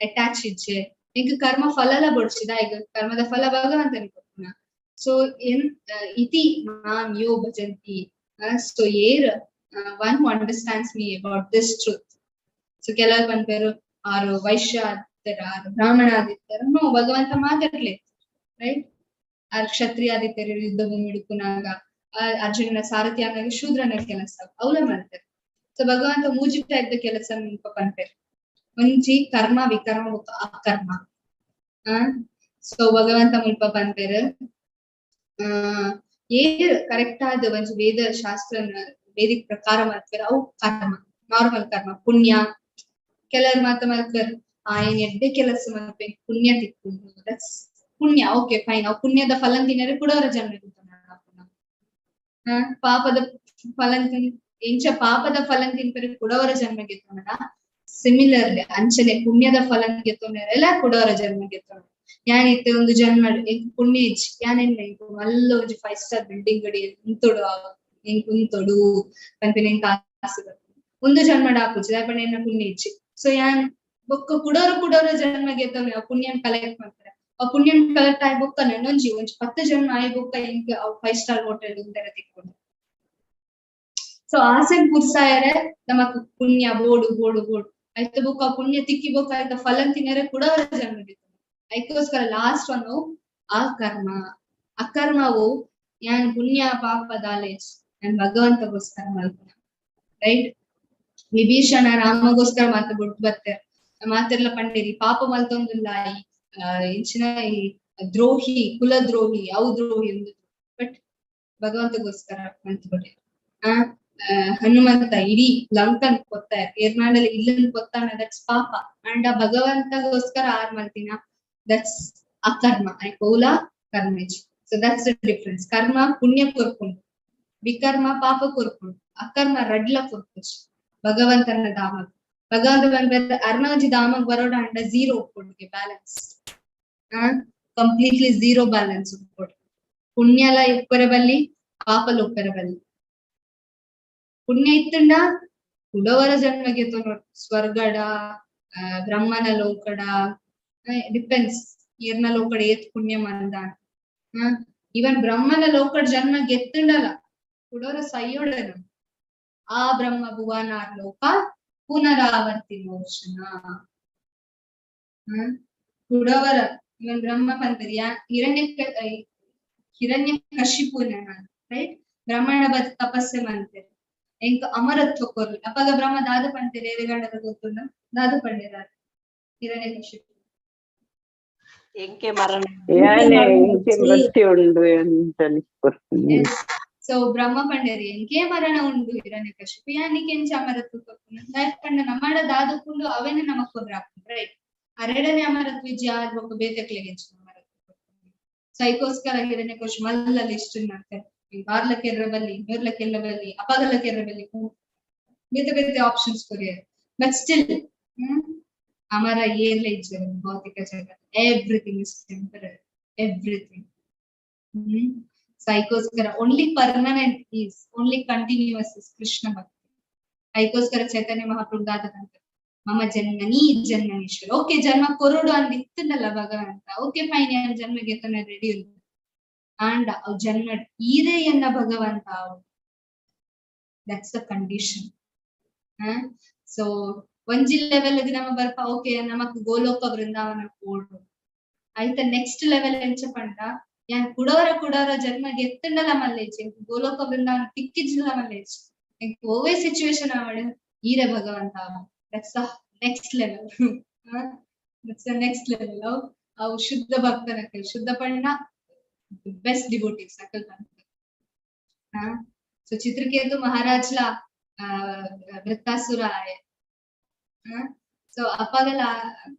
ಅಟ್ಯಾಚ್ ಇಜ್ಜೆ, ಎಂಕ್ ಕರ್ಮ ಫಲಲ ಬೊಡ್ಚಿದ ಈಗ ಕರ್ಮದ ಫಲ ಭಗವಂತನಿಗೆ ಕೊಡ್ಪುನ. ಸೊ ಎನ್ ಇತಿ ಮಾಂ ಯೋ ಭಜಂತಿ, ಸೊ ಏರ್ one who understands me about this truth. So ಕೆಲವರು ಪನ್ಪೆರು ಆರು ವೈಶ್ಯ ಆದಿತ್ತರ, ಆರು ಬ್ರಾಹ್ಮಣ ಆದಿತ್ತರ. ನೋ, ಭಗವಂತ ಮಾತಾಡ್ಲಿ, ರೈಟ್? ಆ ಕ್ಷತ್ರಿಯಾದಿತ್ಯರು ಯುದ್ಧ ಭೂಮಿ ಹಿಡ್ಕುನಾಗ, ಅರ್ಜುನನ ಸಾರಥಿ ಆನಾಗ ಶೂದ್ರನ ಕೆಲಸ ಅವಲ ಮಾಡ್ತಾರೆ. ಸೊ ಭಗವಂತ ಮೂಜಿ ಟೈಪ್ ದ ಕೆಲಸ ಪನ್ಪೆರ್. ಒಂಜಿ ಕರ್ಮ, ವಿಕರ್ಮ ಬೊಕ್ಕ ಅಕರ್ಮ. ಆ ಸೊ ಭಗವಂತ ಮುಲ್ಪ ಪನ್ಪೆರ್, ಆ ಏರ್ ಕರೆಕ್ಟ್ ಆದ ಒಂಜಿ ವೇದ ಶಾಸ್ತ್ರ ವೇದಿಕ್ ಪ್ರಕಾರ ಮಾಡ್ತಾರೆ ಅವು ಕರ್ಮ, ನಾರ್ಮಲ್ ಕರ್ಮ, ಪುಣ್ಯ. ಕೆಲವರು ಮಾತ ಮಾಡ್ತಾರೆ, ಆ ಏನ್ ಎಡ್ಡೆ ಕೆಲಸ ಮಾಡ್ಬೇಕು, ಪುಣ್ಯ ತಿಕ್ಕೊಂಡು, that's ಪುಣ್ಯ, ಓಕೆ ಫೈನ್. ಅವು ಪುಣ್ಯದ ಫಲನ್ ತಿನ್ನರೆ ಕೂಡ ಅವರ ಜನ್ಮ. ಪಾಪದ ಫಲನ್ ತಿನ್ ಎಂಚ ಪಾಪದ ಫಲನ್ ತಿನ್ಪರೆ ಕುಡವರ ಜನ್ಮ ಗೆತ್ತೊಂಡ, ಸಿಮಿಲರ್ಲಿ ಅಂಚನೆ ಪುಣ್ಯದ ಫಲನ್ ಗೆತ್ತೊಂಡರೆಲ್ಲ ಕುಡವರ ಜನ್ಮ ಗೆತ್ತೊಂಡ. ಯಾನ್ ಇತ್ತೆ ಒಂದು ಜನ್ಮ ಎಂಕ್ ಪುಣ್ಯ ಇಜ್ಜಿ, ಯಾನ್ ಎಂಕ್ ಮಲ್ಲ ಒಂಜಿ ಫೈವ್ ಸ್ಟಾರ್ ಬಿಲ್ಡಿಂಗ್ ಅಡಿ ಉಂತೊಡು, ಎಂಕ್ ಉಂತೊಡು ಪನ್ಪಿನ ಎಂಕ್ ಆಸೆ ಬರ್ಪುಂಡು. ಒಂದು ಜನ್ಮಡ್ ಆಪುಜಿ, ದಾಯೆ ಪಂಡ ಎನ್ನ ಪುಣ್ಯ ಇಜ್ಜಿ. ಸೊ ಯಾನ್ ಬೊಕ್ಕ ಕುಡೋರ ಕುಡೋರ ಜನ್ಮ ಗೆತ್ತೊಂಡೆ ಆ ಪುಣ್ಯನ್ ಕಲೆಕ್ಟ್ ಮಾಡ್ತಾರೆ. ಆ ಪುಣ್ಯನ್ ಕಲೆಕ್ಟ್ ಆಯಿ ಬೊಕ್ಕ ನನೊಂಜಿ ಒಂಜಿ 10 ಜನ್ಮ ಆಯಿ ಬೊಕ್ಕ ಎಂಕ್ ಅವು ಫೈವ್ ಸ್ಟಾರ್ ಹೋಟೆಲ್ ಉಂದೆರ ತಿಕ್ಕೊಂಡು. ಸೊ ಆಸೆನ್ ಪುರ್ಸಾಯರೆ ನಮಕ್ ಪುಣ್ಯ ಬೋಡು ಬೋಡು ಬೋಡು ಆಯ್ತು. ಬೊಕ್ಕ ಪುಣ್ಯ ತಿಕ್ಕಿ ಬೊಕ್ಕ ಆಯ್ತ ಫಲನ್ ತಿನ್ನರೆ ಕೂಡ ಜನ್ಮ ಗೆತ್ತೊಂಡೆ. ಐಕೋಸ್ಕರ ಲಾಸ್ಟ್ ಒನ್ ಆ ಕರ್ಮ. ಅಕರ್ಮವು ಯಾನ್ ಪುಣ್ಯ ಪಾಪ ದಾಲೇಜ್ ಯಾನ್ ಭಗವಂತಗೋಸ್ಕರ ಮಲ್ಪುನ, ರೈಟ್? ವಿಭೀಷಣ ರಾಮಗೋಸ್ಕರ ಮಾತ ಬುಡ್ದು ಬತ್ತೆ ಮಾತೆರ್ಲ ಪಂಡೇರಿ ಪಾಪ ಮಲ್ತೊಂದುಲ್ಲ, ಈ ಇಂಚಿನ ಈ ದ್ರೋಹಿ, ಕುಲದ್ರೋಹಿ, ಅವು ದ್ರೋಹಿ, ಬಟ್ ಭಗವಂತಗೋಸ್ಕರ ಮಲ್ತ್ ಕೊಟ್ಟೆ. ಆ ಹನುಮಂತ ಇಡೀ ಲಂಕನ್ ಕೊತ್ತ ಏರ್ನಾಡಲ್ಲಿ ಇಲ್ಲನ್ ಕೊತ್ತಾನ, that's ಪಾಪ. ಅಂಡ್ ಆ ಭಗವಂತಗೋಸ್ಕರ ಆರ್ ಮಲ್ತಿನ, that's ಅಕರ್ಮ. ಐಕೋಲ ಕರ್ಮೇಜ್. So that's the difference. ಕರ್ಮ ಪುಣ್ಯ ಕೊರ್ಪುಂಡು, ವಿಕರ್ಮ ಪಾಪ ಕೊರ್ಪುಂಡು, ಅಕರ್ಮ ರಡ್ಲ ಕೊರ್ಪುಜಿ. ಭಗವಂತನ ಧಾಮ, ಭಗವಂತ ಬಂದ್ರೆ ಅರ್ಣಾಜಿ ಧಾಮಗ್ ಬರೋಡ ಅಂಡ ಝೀರೋ ಉಪ್ಪುಂಡುಗೆ ಬ್ಯಾಲೆನ್ಸ್, ಕಂಪ್ಲೀಟ್ಲಿ ಝೀರೋ ಬ್ಯಾಲೆನ್ಸ್ ಉಪ್ಪುಡು. ಪುಣ್ಯಲ ಉಪ್ಪರೆ ಬಲ್ಲಿ, ಪಾಪಲ ಉಪ್ಪರೆ ಬಲ್ಲಿ. ಪುಣ್ಯ ಇತ್ತುಂಡ ಕುಡವರ ಜನ್ಮಗೆ ಸ್ವರ್ಗಡ, ಬ್ರಹ್ಮನ ಲೋಕಡ, ಡಿಪೆಂಡ್ಸ್ ಏರ್ನ ಲೋಕಡ ಏತ್ ಪುಣ್ಯ ಮಂದ. ಈವನ್ ಬ್ರಹ್ಮನ ಲೋಕಡ ಜನ್ಮ ಗೆತ್ತುಂಡಲ ಕುಡೋರ ಸೈಯೋಡನು ಆ ಬ್ರಹ್ಮ ಭುವನಾರ್ ಲೋಕ ಪುನರಾವರ್ತಿ ಮೋಚನ. ಕುಡವರ ಇವನ್ ಬ್ರಹ್ಮ ಪಂತರಿ ಹಿರಣ್ಯ ಹಿರಣ್ಯ ಕಶಿಪುನ, ರೈಟ್? ಬ್ರಹ್ಮಣ ಬತ್ ತಪಸ್ಸೆ ಮಂತೆರ್ ಎಂಕ್ ಅಮರತ್ವ ಕೊರ್ಲಿ. ಅಪಗ ಬ್ರಹ್ಮ ದಾದ ಪಂತೆರ್ ಏರೆಗಂಡದ ಗೊತ್ತುಂಡ? ದಾದ ಪಂಡೆರ ಹಿರಣ್ಯ ಕಶಿಪು? ಎಂಕೆ ಮರಣ ಯಾನೆ ಎಂಕೆ ಮೃತ್ಯು ಉಂಡು ಅಂತ ಅನಿಸ್ಕೊಡ್ತೀನಿ. ಸೊ ಬ್ರಹ್ಮ ಪಂಡೇರಿ ಎಂಕೆ ಮರಣ ಉಂಡು ಹಿರಣ್ಯ ಕಶಿಪು, ಯಾನಿಕ್ ಎಂಚ ಅಮರತ್ವ ಕೊರ್ಪುನ? ದಾಯೆ ಪಂಡ ನಮ್ಮಡ ದಾದಕುಂಡು ಅವೇನೆ ನಮಕ್ ಕೊರ್ರಾಪುಂಡು, ರೈಟ್? ಅರೆಡನೆ ಅಮರತ್ವ ಇಜ್ಜಿ ಆರ್ ಬೊಕ್ಕ ಬೇತೆಕ್ಲೆಗ್ ಎಂಚ ಅಮರತ್ವ ಕೊರ್ಪುಂಡು? ಸೊ ಐಕೋಸ್ಕರ ಹಿರಣ್ಯ ಕಶಿಪು ಮಲ್ಲ ಲಿಸ್ಟ್ ಮಾಡ್ತಾರೆ. ಬಾರ್ಲ ಕೆರ್ರ ಬಲ್ಲಿ, ಮೇರ್ಲ ಕೆಲ್ಲ ಬಲ್ಲಿ, ಅಪಗಲ ಕೆರ್ರ ಬಲ್ಲಿ, ಬೇತೆ ಬೇತೆ ಆಪ್ಷನ್ಸ್ ಕೊರಿಯರ್. ಬಟ್ ಸ್ಟಿಲ್ ಅಮರ ಏರ್ಲ ಇಜ್ಜೆರ್ ಭೌತಿಕ ಜಗತ್. Everything is temporary, everything. So ಐಕೋಸ್ಕರ only permanent is, only continuous is Krishna ಭಕ್ತಿ. ಐಕೋಸ್ಕರ ಚೈತನ್ಯ ಮಹಾಪ್ರಭು ದಾದ ಮಮ ಜನ್ಮನಿ ಜನ್ಮನೀಶ್ವರ. ಓಕೆ, ಜನ್ಮ ಕೊರಡು ಅಂದ್ ಇತ್ತನಲ್ಲ ಭಗವಂತ, ಓಕೆ ಫೈನ್, ಯಾನ್ ಜನ್ಮ ಗೆತ್ತನ ರೆಡಿ ಉಂಟು. ಆಂಡ ಅವ್ ಜನ್ಮ ಈರೆಯನ್ನ ಭಗವಂತ, that's the condition. So ಒಂಜಿ ಲೆವೆಲ್ ನಮ ಬರ್ಪ, ಓಕೆ ನಮಕ್ ಗೋಲೋಕ ವೃಂದಾವನ ಕೋಡು ಆಯ್ತ. ನೆಕ್ಸ್ಟ್ ಲೆವೆಲ್ ಎಂಚ ಪಂಡ ಯಾನ್ ಕುಡೋರ ಕುಡೋರ ಜನ್ಮ ಗೆತ್ತಂಡಲ ಮಲ್ಲೇಜ್, ಗೋಲೋಕ ವೃಂದಾವನ ತಿಕ್ಕಿಜಿಲ್ಲ ಮಲ್ಲೇಜ್, ಎಂಕ್ ಓವೇ ಸಿಚುವೇಶನ್ ಆವಡ್ ಈರೆ ಭಗವಂತ. That's the next level, that's the next level. ಅವು ಶುದ್ಧ ಭಕ್ತನ ಕೈ, ಶುದ್ಧ ಪಂಡ ಬೆಸ್ಟ್ ಡಿವೋಟೀಸ್ ಅಕಲ್ ಪಂಡ. ಸೊ ಚಿತ್ರಕೇತು ಮಹಾರಾಜ್ಲ ವೃತ್ತಾಸುರ ಆಯೆ. ಸೊ ಅಪ್ಪಗಲ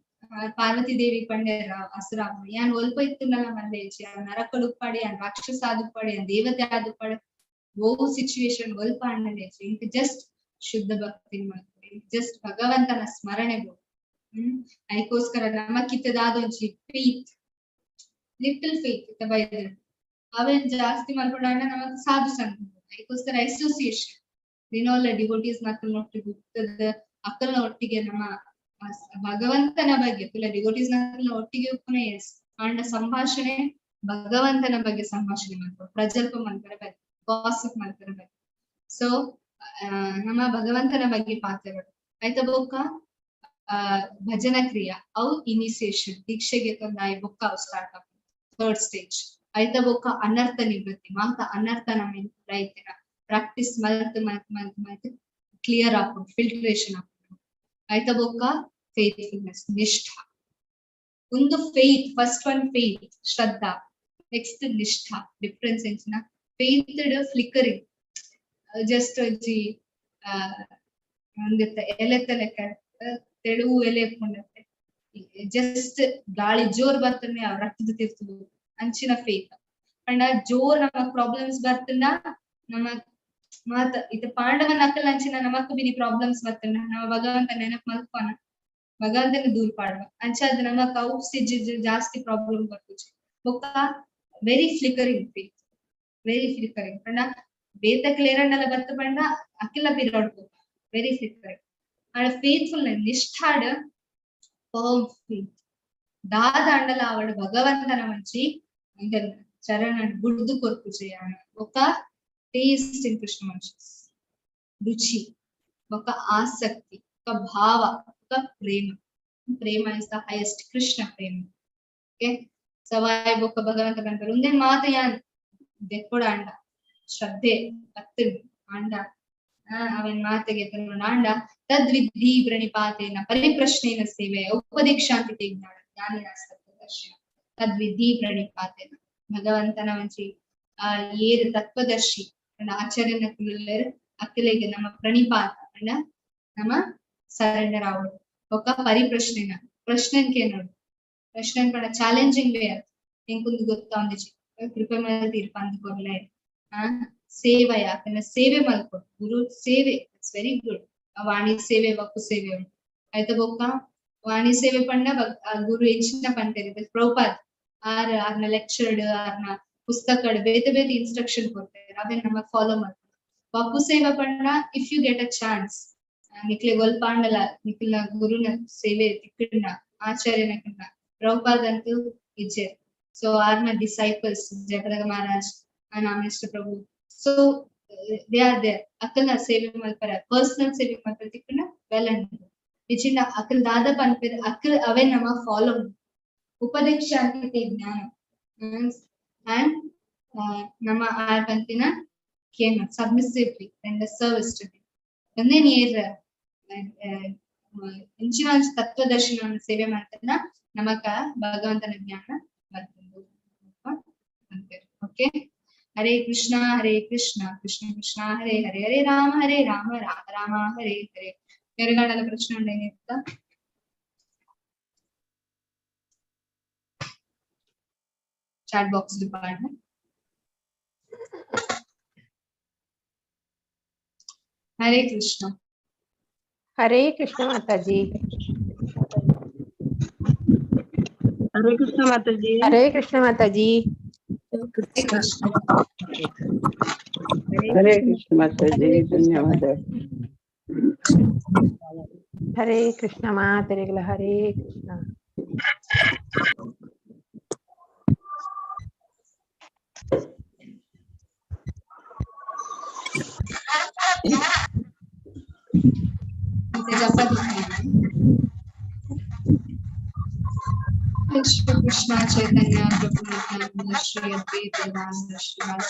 ಪಾರ್ವತಿ ದೇವಿ ಪಂಡೆರ ಅಸುರ ಯಾನ್ ಒಲ್ಪ ಇತ್ತುಂಡಲ ಮಲ್ಲೇಜ್, ಯಾನ್ ನರಕಡು ಉಪ್ಪಾಡಿ, ಯಾನ್ ರಾಕ್ಷಸ ಆದುಪ್ಪಾಡಿ, ಯಾನ್ ದೇವತೆ ಆದುಪ್ಪಾಡಿ, ಓ ಸಿಚುವೇಶನ್ ಒಲ್ಪ ಅಣ್ಣಲೇಜ್, ಇಂಕ್ ಜಸ್ಟ್ ಶುದ್ಧ ಭಕ್ತಿ ಮಾಡ್ತಾರೆ, ಜಸ್ಟ್ ಭಗವಂತನ ಸ್ಮರಣೆ ಬೋಡು. ಐಕೋಸ್ಕರ ನಮಕಿತ್ತದಾದೊಂಜಿ ಫೇತ್, ಲಿಟಲ್ ಫೇತ್ ಇತ್ತ ಬೈದ್ರು ಅವೇನ್ ಜಾಸ್ತಿ ಮಲ್ಪಡಾಂಡ ನಮಕ್ ಸಾಧು ಸಂಘ, ಐಕೋಸ್ಕರ ಅಸೋಸಿಯೇಷನ್ ದಿನೋಲ ಡಿವೋಟೀಸ್ ನಕ್ಕಲ್ನ ಒಟ್ಟಿಗೆ ಉಪ್ತದ ಅಕ್ಕಲ್ನ ಒಟ್ಟಿಗೆ ನಮ್ಮ ಭಗವಂತನ ಬಗ್ಗೆ ತುಲ ಡಿವೋಟೀಸ್ ನಕ್ಕಲ್ನ ಒಟ್ಟಿಗೆ ಉಪ್ಪುನ ಎಸ್ ಆಂಡ ಸಂಭಾಷಣೆ ಭಗವಂತನ ಬಗ್ಗೆ ಸಂಭಾಷಣೆ ಮಾಡ್ತಾರೆ, ಪ್ರಜಲ್ಪ ಮಲ್ಪರ ಬಗ್ಗೆ, ಗಾಸಿಪ್ ಮಲ್ಪರ ಬಗ್ಗೆ. ಸೊ ನಮ್ಮ ಭಗವಂತನ ಬಗ್ಗೆ ಪಾತ್ರಗಳು ಆಯ್ತಾ. ಬೊಕ್ಕ ಭಜನ ಕ್ರಿಯಾ ಅವು ಇನಿಸಿಯೇಷನ್ ದೀಕ್ಷೆಗೆ ತಂದಾಯಿ ಬೊಕ್ಕ ಅವು ಸ್ಟಾರ್ಟ್ ಆಗ್ತದೆ ಥರ್ಡ್ ಸ್ಟೇಜ್. ಐತ ಬೊಕ್ಕ ಅನರ್ಥ ನಿವೃತ್ತಿ, ಮಾತ ಅನರ್ಥ ನಮ್ಮ ರೈತಿನ ಪ್ರಾಕ್ಟೀಸ್ ಮಲ್ತ್ ಮಲ್ತ್ ಮಲ್ತ್ ಮಲ್ತ್ ಕ್ಲಿಯರ್ ಆಪುಂಡು, ಫಿಲ್ಟ್ರೇಷನ್ ಆಪುಂಡು. ಐತ ಬೊಕ್ಕ ಫೇತ್ಫುಲ್ನೆಸ್, ನಿಷ್ಠ. ಒಂದು faith, first one faith, ಶ್ರದ್ಧಾ, ನೆಕ್ಸ್ಟ್ ನಿಷ್ಠಾ. ಡಿಫ್ರೆನ್ಸ್ ಎಂಚಿನ? Faith flickering, just ಒಂಜಿ ಒಂದೆತ್ತ ಎಲೆತ್ತ ಲೆಕ್ಕ, ತೆಳುವು ಎಲೆ ಎಪ್ಪುಂಡತ್ತೆ, ಜಸ್ಟ್ ಗಾಳಿ ಜೋರ್ ಬರ್ತನೆ ರಕ್ತದ ತಿರ್ತದೆ ಅಂಚಿನ ಫೇತ್. ಪಂಡ ಜೋರ್ ನಮಕ್ ಪ್ರಾಬ್ಲಮ್ಸ್ ಬರ್ತಂಡ ನಮ್ಮ ಮಾತ ಇತ್ತ ಪಾಂಡವನ ಅಕ್ಕಲ್ ಅಂಚಿನ ನಮಕ್ ಬಿನಿ ಪ್ರಾಬ್ಲಮ್ಸ್ ಬರ್ತಂಡ ನಮ್ಮ ಭಗವಂತ ನೆನಪ್ ಮಲ್ಪನ, ಭಗವಂತನ ದೂರ್ ಪಾಡುವ ಅಂಚಾದ ನಮಕ್ ಅವು ಸಿಜ್ ಜಾಸ್ತಿ ಪ್ರಾಬ್ಲಮ್ ಬರ್ಪುಜಿ. ಬೊಕ್ಕ very flickering faith, very flickering. ಪಂಡ ಬೇತ ಕ್ಲೇರಂಡಲ ಬತ್ತ ಪಂಡ ಅಕ್ಕಿಲ ಪಿರೋಡ್, ವೆರಿ ಫ್ಲಿಕರಿಂಗ್. ಆಂಡ ಫೇತ್ಫುಲ್ ನಿಷ್ಠಾಡ್ ಪರ್ಮ್ ಫೇತ್ ದಾದ ಅಂಡಲ ಅವಳು ಭಗವಂತನ ಮಂಚಿ ಚರಣ ಬುಡ್ದು ಕೊರ್ಪುಜೆ. ಬೊಕ್ಕ ಟೇಸ್ಟ್ ಇನ್ ಕೃಷ್ಣ ಕಾನ್ಶಿಯಸ್, ರುಚಿ, ಬೊಕ್ಕ ಆಸಕ್ತಿ, ಬೊಕ್ಕ ಭಾವ, ಬೊಕ್ಕ ಪ್ರೇಮ. ಪ್ರೇಮ is the highest, Krishna Prema. Okay, Sawai ಬೊಕ್ಕ ಭಗವಂತ ಪನ್ಪೆರ್ ಉಂದೆನ್ ಮಾತ ಯಾನ್ ದೆಕ್ಕೊಡ ಅಂಡ ಶ್ರದ್ಧೆ ಪತ್ತು ಆಂಡ ಅವನ್ ಮಾತೆಗೆ ಆಂಡ ತದ್ವಿಧಿ ಪ್ರಣಿಪಾತೇನ ಪರಿಪ್ರಶ್ನೇನ ಸೇವೆ ಉಪದೀಕ್ಷಾಂತಿ ತೇ ಜ್ಞಾನ ಜ್ಞಾನಿನ ತತ್ವದರ್ಶಿನ. ತದ್ವಿಧಿ ಪ್ರಣಿಪಾತೇನ ಭಗವಂತನ ಒಂಜಿ ಆ ಏರು ತತ್ವದರ್ಶಿ ಪಂಡ ಆಚಾರ್ಯನ ಕುಲುಲ್ಲೆರ್ ಅಕ್ಲೆಗ್ ನಮ್ಮ ಪ್ರಣಿಪಾತ ಪಂಡ ನಮ್ಮ ಸರೆಂಡರ್ ಆವೊಡು. ಬೊಕ್ಕ ಪರಿಪ್ರಶ್ನೆನ, ಪ್ರಶ್ನೆನ್ ಕೇನೊಡು. ಪ್ರಶ್ನೆ ಪಂಡ ಚಾಲೆಂಜಿಂಗ್ ವೇ, ಎಂಕುಂದು ಗೊತ್ತಾಂದಿಜಿ ಕೃಪೆ ಮಲ್ತ್ ಇರ್ ಪಂದ್ ಕೊರ್ಲೆ. ಸೇವೆಯ ಅಕಲ್ನ ಸೇವೆ ಮಲ್ಪೊಡು, ಗುರು ಸೇವೆ it's very good. ವಾಣಿ ಸೇವೆ ವಕ್ಕು ಸೇವೆ ಉಂಡು. ಐತ ಬೊಕ್ಕ ವಾಣಿ ಸೇವೆ ಪಂಡ ಗುರು ಎಂಚಿನ ಪಂತೆರ್ ಪ್ರಭುಪಾದ್ ಆರ್ ಆರ್ನ ಲೆಕ್ಚರ್ಡ್ ಆರ್ನ ಪುಸ್ತಕಡ್ ಬೇತೆ ಬೇತೆ ಇನ್ಸ್ಟ್ರಕ್ಷನ್ ಕೊರ್ಪೆರ್, ಅವೆನ್ ನಮ ಫಾಲೋ ಮಲ್ಪೊಡು. ವಕ್ಕು ಸೇವೆ ಪಂಡ if you get a chance ನಿಕ್ಲೆಗ್ ಒಲ್ಪ ಆಂಡಲ ನಿಕ್ಲೆನ ಗುರುನ ಸೇವೆ ತಿಕ್ಕುಂಡ ಆಚಾರ್ಯನ ಕಂಡ ಪ್ರಭುಪಾದ್ ಅಂತೂ ಇಜ್ಜೆರ್. ಸೊ ಆರ್ನ disciples Jayapataka Maharaj Nameshwara Prabhu, so they are there. ಅಕಲ್ನ ಸೇವೆ ಮಲ್ಪರ ಪರ್ಸನಲ್ ಸೇವೆ ಮಲ್ಪರ ತಿಕ್ಕುಂಡ ವೆಲ್ ಅಂಡ್ ಗುಡ್. ಇಜ್ಜಿಂಡ ಅಕಲ್ ದಾದ ಪನ್ಪೆರ್ ಅಕಲ್ ಅವೇ ನಮ ಫಾಲೋ. ಉಪದೇಶ ಅಂತಿದೆ ಜ್ಞಾನ ಅಂಡ್ ನಮ್ಮ ಆರ್ ಪನ್ಪಿನ ಕೇನ ಸಬ್ಮಿಸಿವ್ಲಿ ಅಂಡ್ ಸರ್ವಿಸ್ ಟು ಹಿಮ್. ಒಂದೇ ನೇರ್ ಇಂಚಿನ ತತ್ವದರ್ಶನ ಸೇವೆ ಮಾಡ್ತಾನ ನಮಕ ಭಗವಂತನ ಜ್ಞಾನ ಬರ್ಪುಂಡು ಪನ್ಪೆರ್. ಓಕೆ, ಹರೇ ಕೃಷ್ಣ ಹರೇ ಕೃಷ್ಣ ಕೃಷ್ಣ ಕೃಷ್ಣ ಹರೇ ಹರೇ ಹರೇ ರಾಮ ಹರೇ ರಾಮ ರಾಮ ರಾಮ ಹರೇ ಹರೇ. ಎರಗಡಲ ಪ್ರಶ್ನೆ ಉಂಡೇನಿತ್ತ? Chat box department. Hare Krishna. Hare Krishna Mataji. Hare Krishna Mataji. Hare Krishna Mataji. Hare Krishna. Hare Krishna Mataji, ಧನ್ಯವಾದ. Hare Krishna ಮಾತರಿಗಳ Hare Krishna. Shri Krishna Chaitanya Prabhu Nityananda Shri Advaita Gadadhara Shrivas.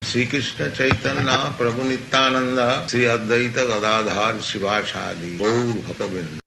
Shri Krishna Chaitanya Prabhu Nityananda Shri Advaita Gadadhar Shrivasadi Gaur Bhaktabrinda.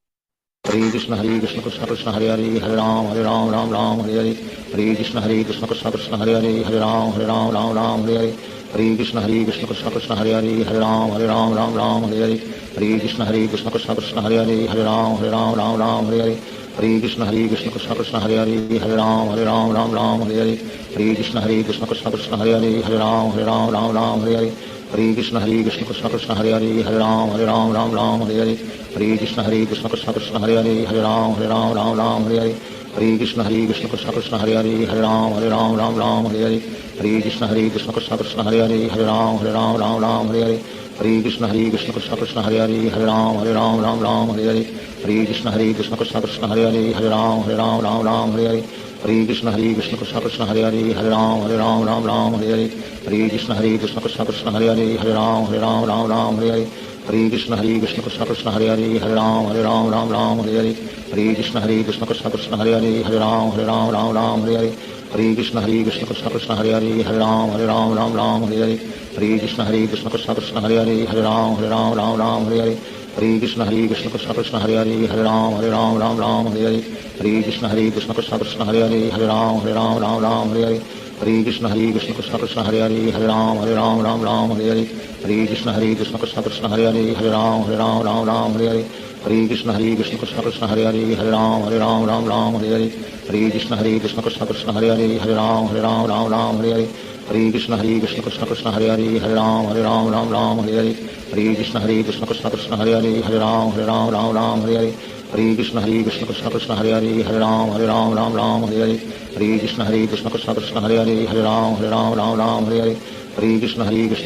Hare Krishna Hare Krishna Krishna Krishna Hare Hare Hare Ram Hare Ram Ram Ram Hare Hare. Hare Krishna Hare Krishna Krishna Krishna Hare Hare Hare Ram Hare Ram Ram Ram Hare Hare. Hare Krishna Hare Krishna Krishna Krishna Hare Hare Hare Ram Hare Ram Ram Ram Hare Hare. Hare Krishna Hare Krishna Krishna Krishna Hare Hare Hare Ram Hare Ram Ram Ram Hare Hare. Hare Krishna Hare Krishna Krishna Krishna Hare Hare, Hare Ram Hare Ram Ram Ram Hare Hare. Hare Krishna Hare Krishna Krishna Krishna Hare Hare, Hare Ram Hare Ram Ram Ram Hare Hare. Hare Krishna Hare Krishna Krishna Krishna Hare Hare, Hare Ram Hare Ram Ram Ram Hare Hare. Hare Krishna Hare Krishna Krishna Krishna Hare Hare, Hare Ram Hare Ram Ram Ram Hare Hare. Hare Krishna Hare Krishna Krishna Krishna Hare Hare, Hare Ram Hare Ram Ram Ram Hare Hare. Hare Krishna Hare Krishna Krishna Krishna Hare Hare, Hare Ram Hare Ram Ram Ram Hare Hare. Hare Krishna Hare Krishna Krishna Krishna Hare Hare, Hare Ram Hare Ram Ram Ram Hare Hare. Hare Krishna Hare Krishna Krishna Krishna Hare Hare, Hare Ram Hare Ram Ram Ram Hare Hare. Hare Krishna Hare Krishna Krishna Krishna Hare Hare, Hare Ram Hare Ram Ram Ram Hare Hare. Hare Krishna Hare Krishna Krishna Krishna Hare Hare, Hare Ram Hare Ram Ram Ram Hare Hare. Hare Krishna Hare Krishna Krishna Krishna Hare Hare, Hare Ram Hare Ram Ram Ram Hare Hare. Hare Krishna Hare Krishna Krishna Krishna Hare Hare, Hare Ram Hare Ram Ram Ram Hare Hare. Hare Krishna Hare Krishna Krishna Krishna Hare Hare, Hare Ram Hare Ram Ram Ram Hare Hare. Hare Krishna Hare Krishna Krishna Krishna Hare Hare, Hare Ram Hare Ram Ram Ram Hare Hare. Hare Krishna Hare Krishna Krishna Krishna Hare Hare, Hare Ram Hare Ram Ram Ram Hare Hare. Hare Krishna Hare Krishna Krishna Krishna Hare Hare, Hare Ram Hare Ram Ram Ram Hare Hare. Hare Krishna Hare Krishna Krishna Krishna Hare Hare, Hare Ram Hare Ram Ram Ram Hare Hare. Hare Krishna Hare Krishna Krishna Krishna Hare Hare, Hare Ram Hare Ram Ram Ram Hare Hare. Hare Krishna Hare Krishna Krishna Krishna Hare Hare, Hare Ram Hare Ram Ram Ram Hare Hare. Hare Krishna Hare Krishna Krishna Krishna Hare Hare, Hare Ram Hare Ram Ram Ram Hare Hare. Hare Krishna Hare Krishna Krishna Krishna Hare Hare, Hare Ram Hare Ram Ram Ram Hare Hare. Hare Krishna Hare Krishna Krishna Krishna Hare Hare, Hare Ram Hare Ram Ram Ram Hare Hare. Hare Krishna Hare Krishna Krishna Krishna Hare Hare, Hare Ram Hare Ram Ram Ram Hare Hare. Hare Krishna Hare Krishna Krishna Krishna Hare Hare, Hare Ram Hare Ram Ram Ram Hare Hare. Hare Krishna Hare Krishna.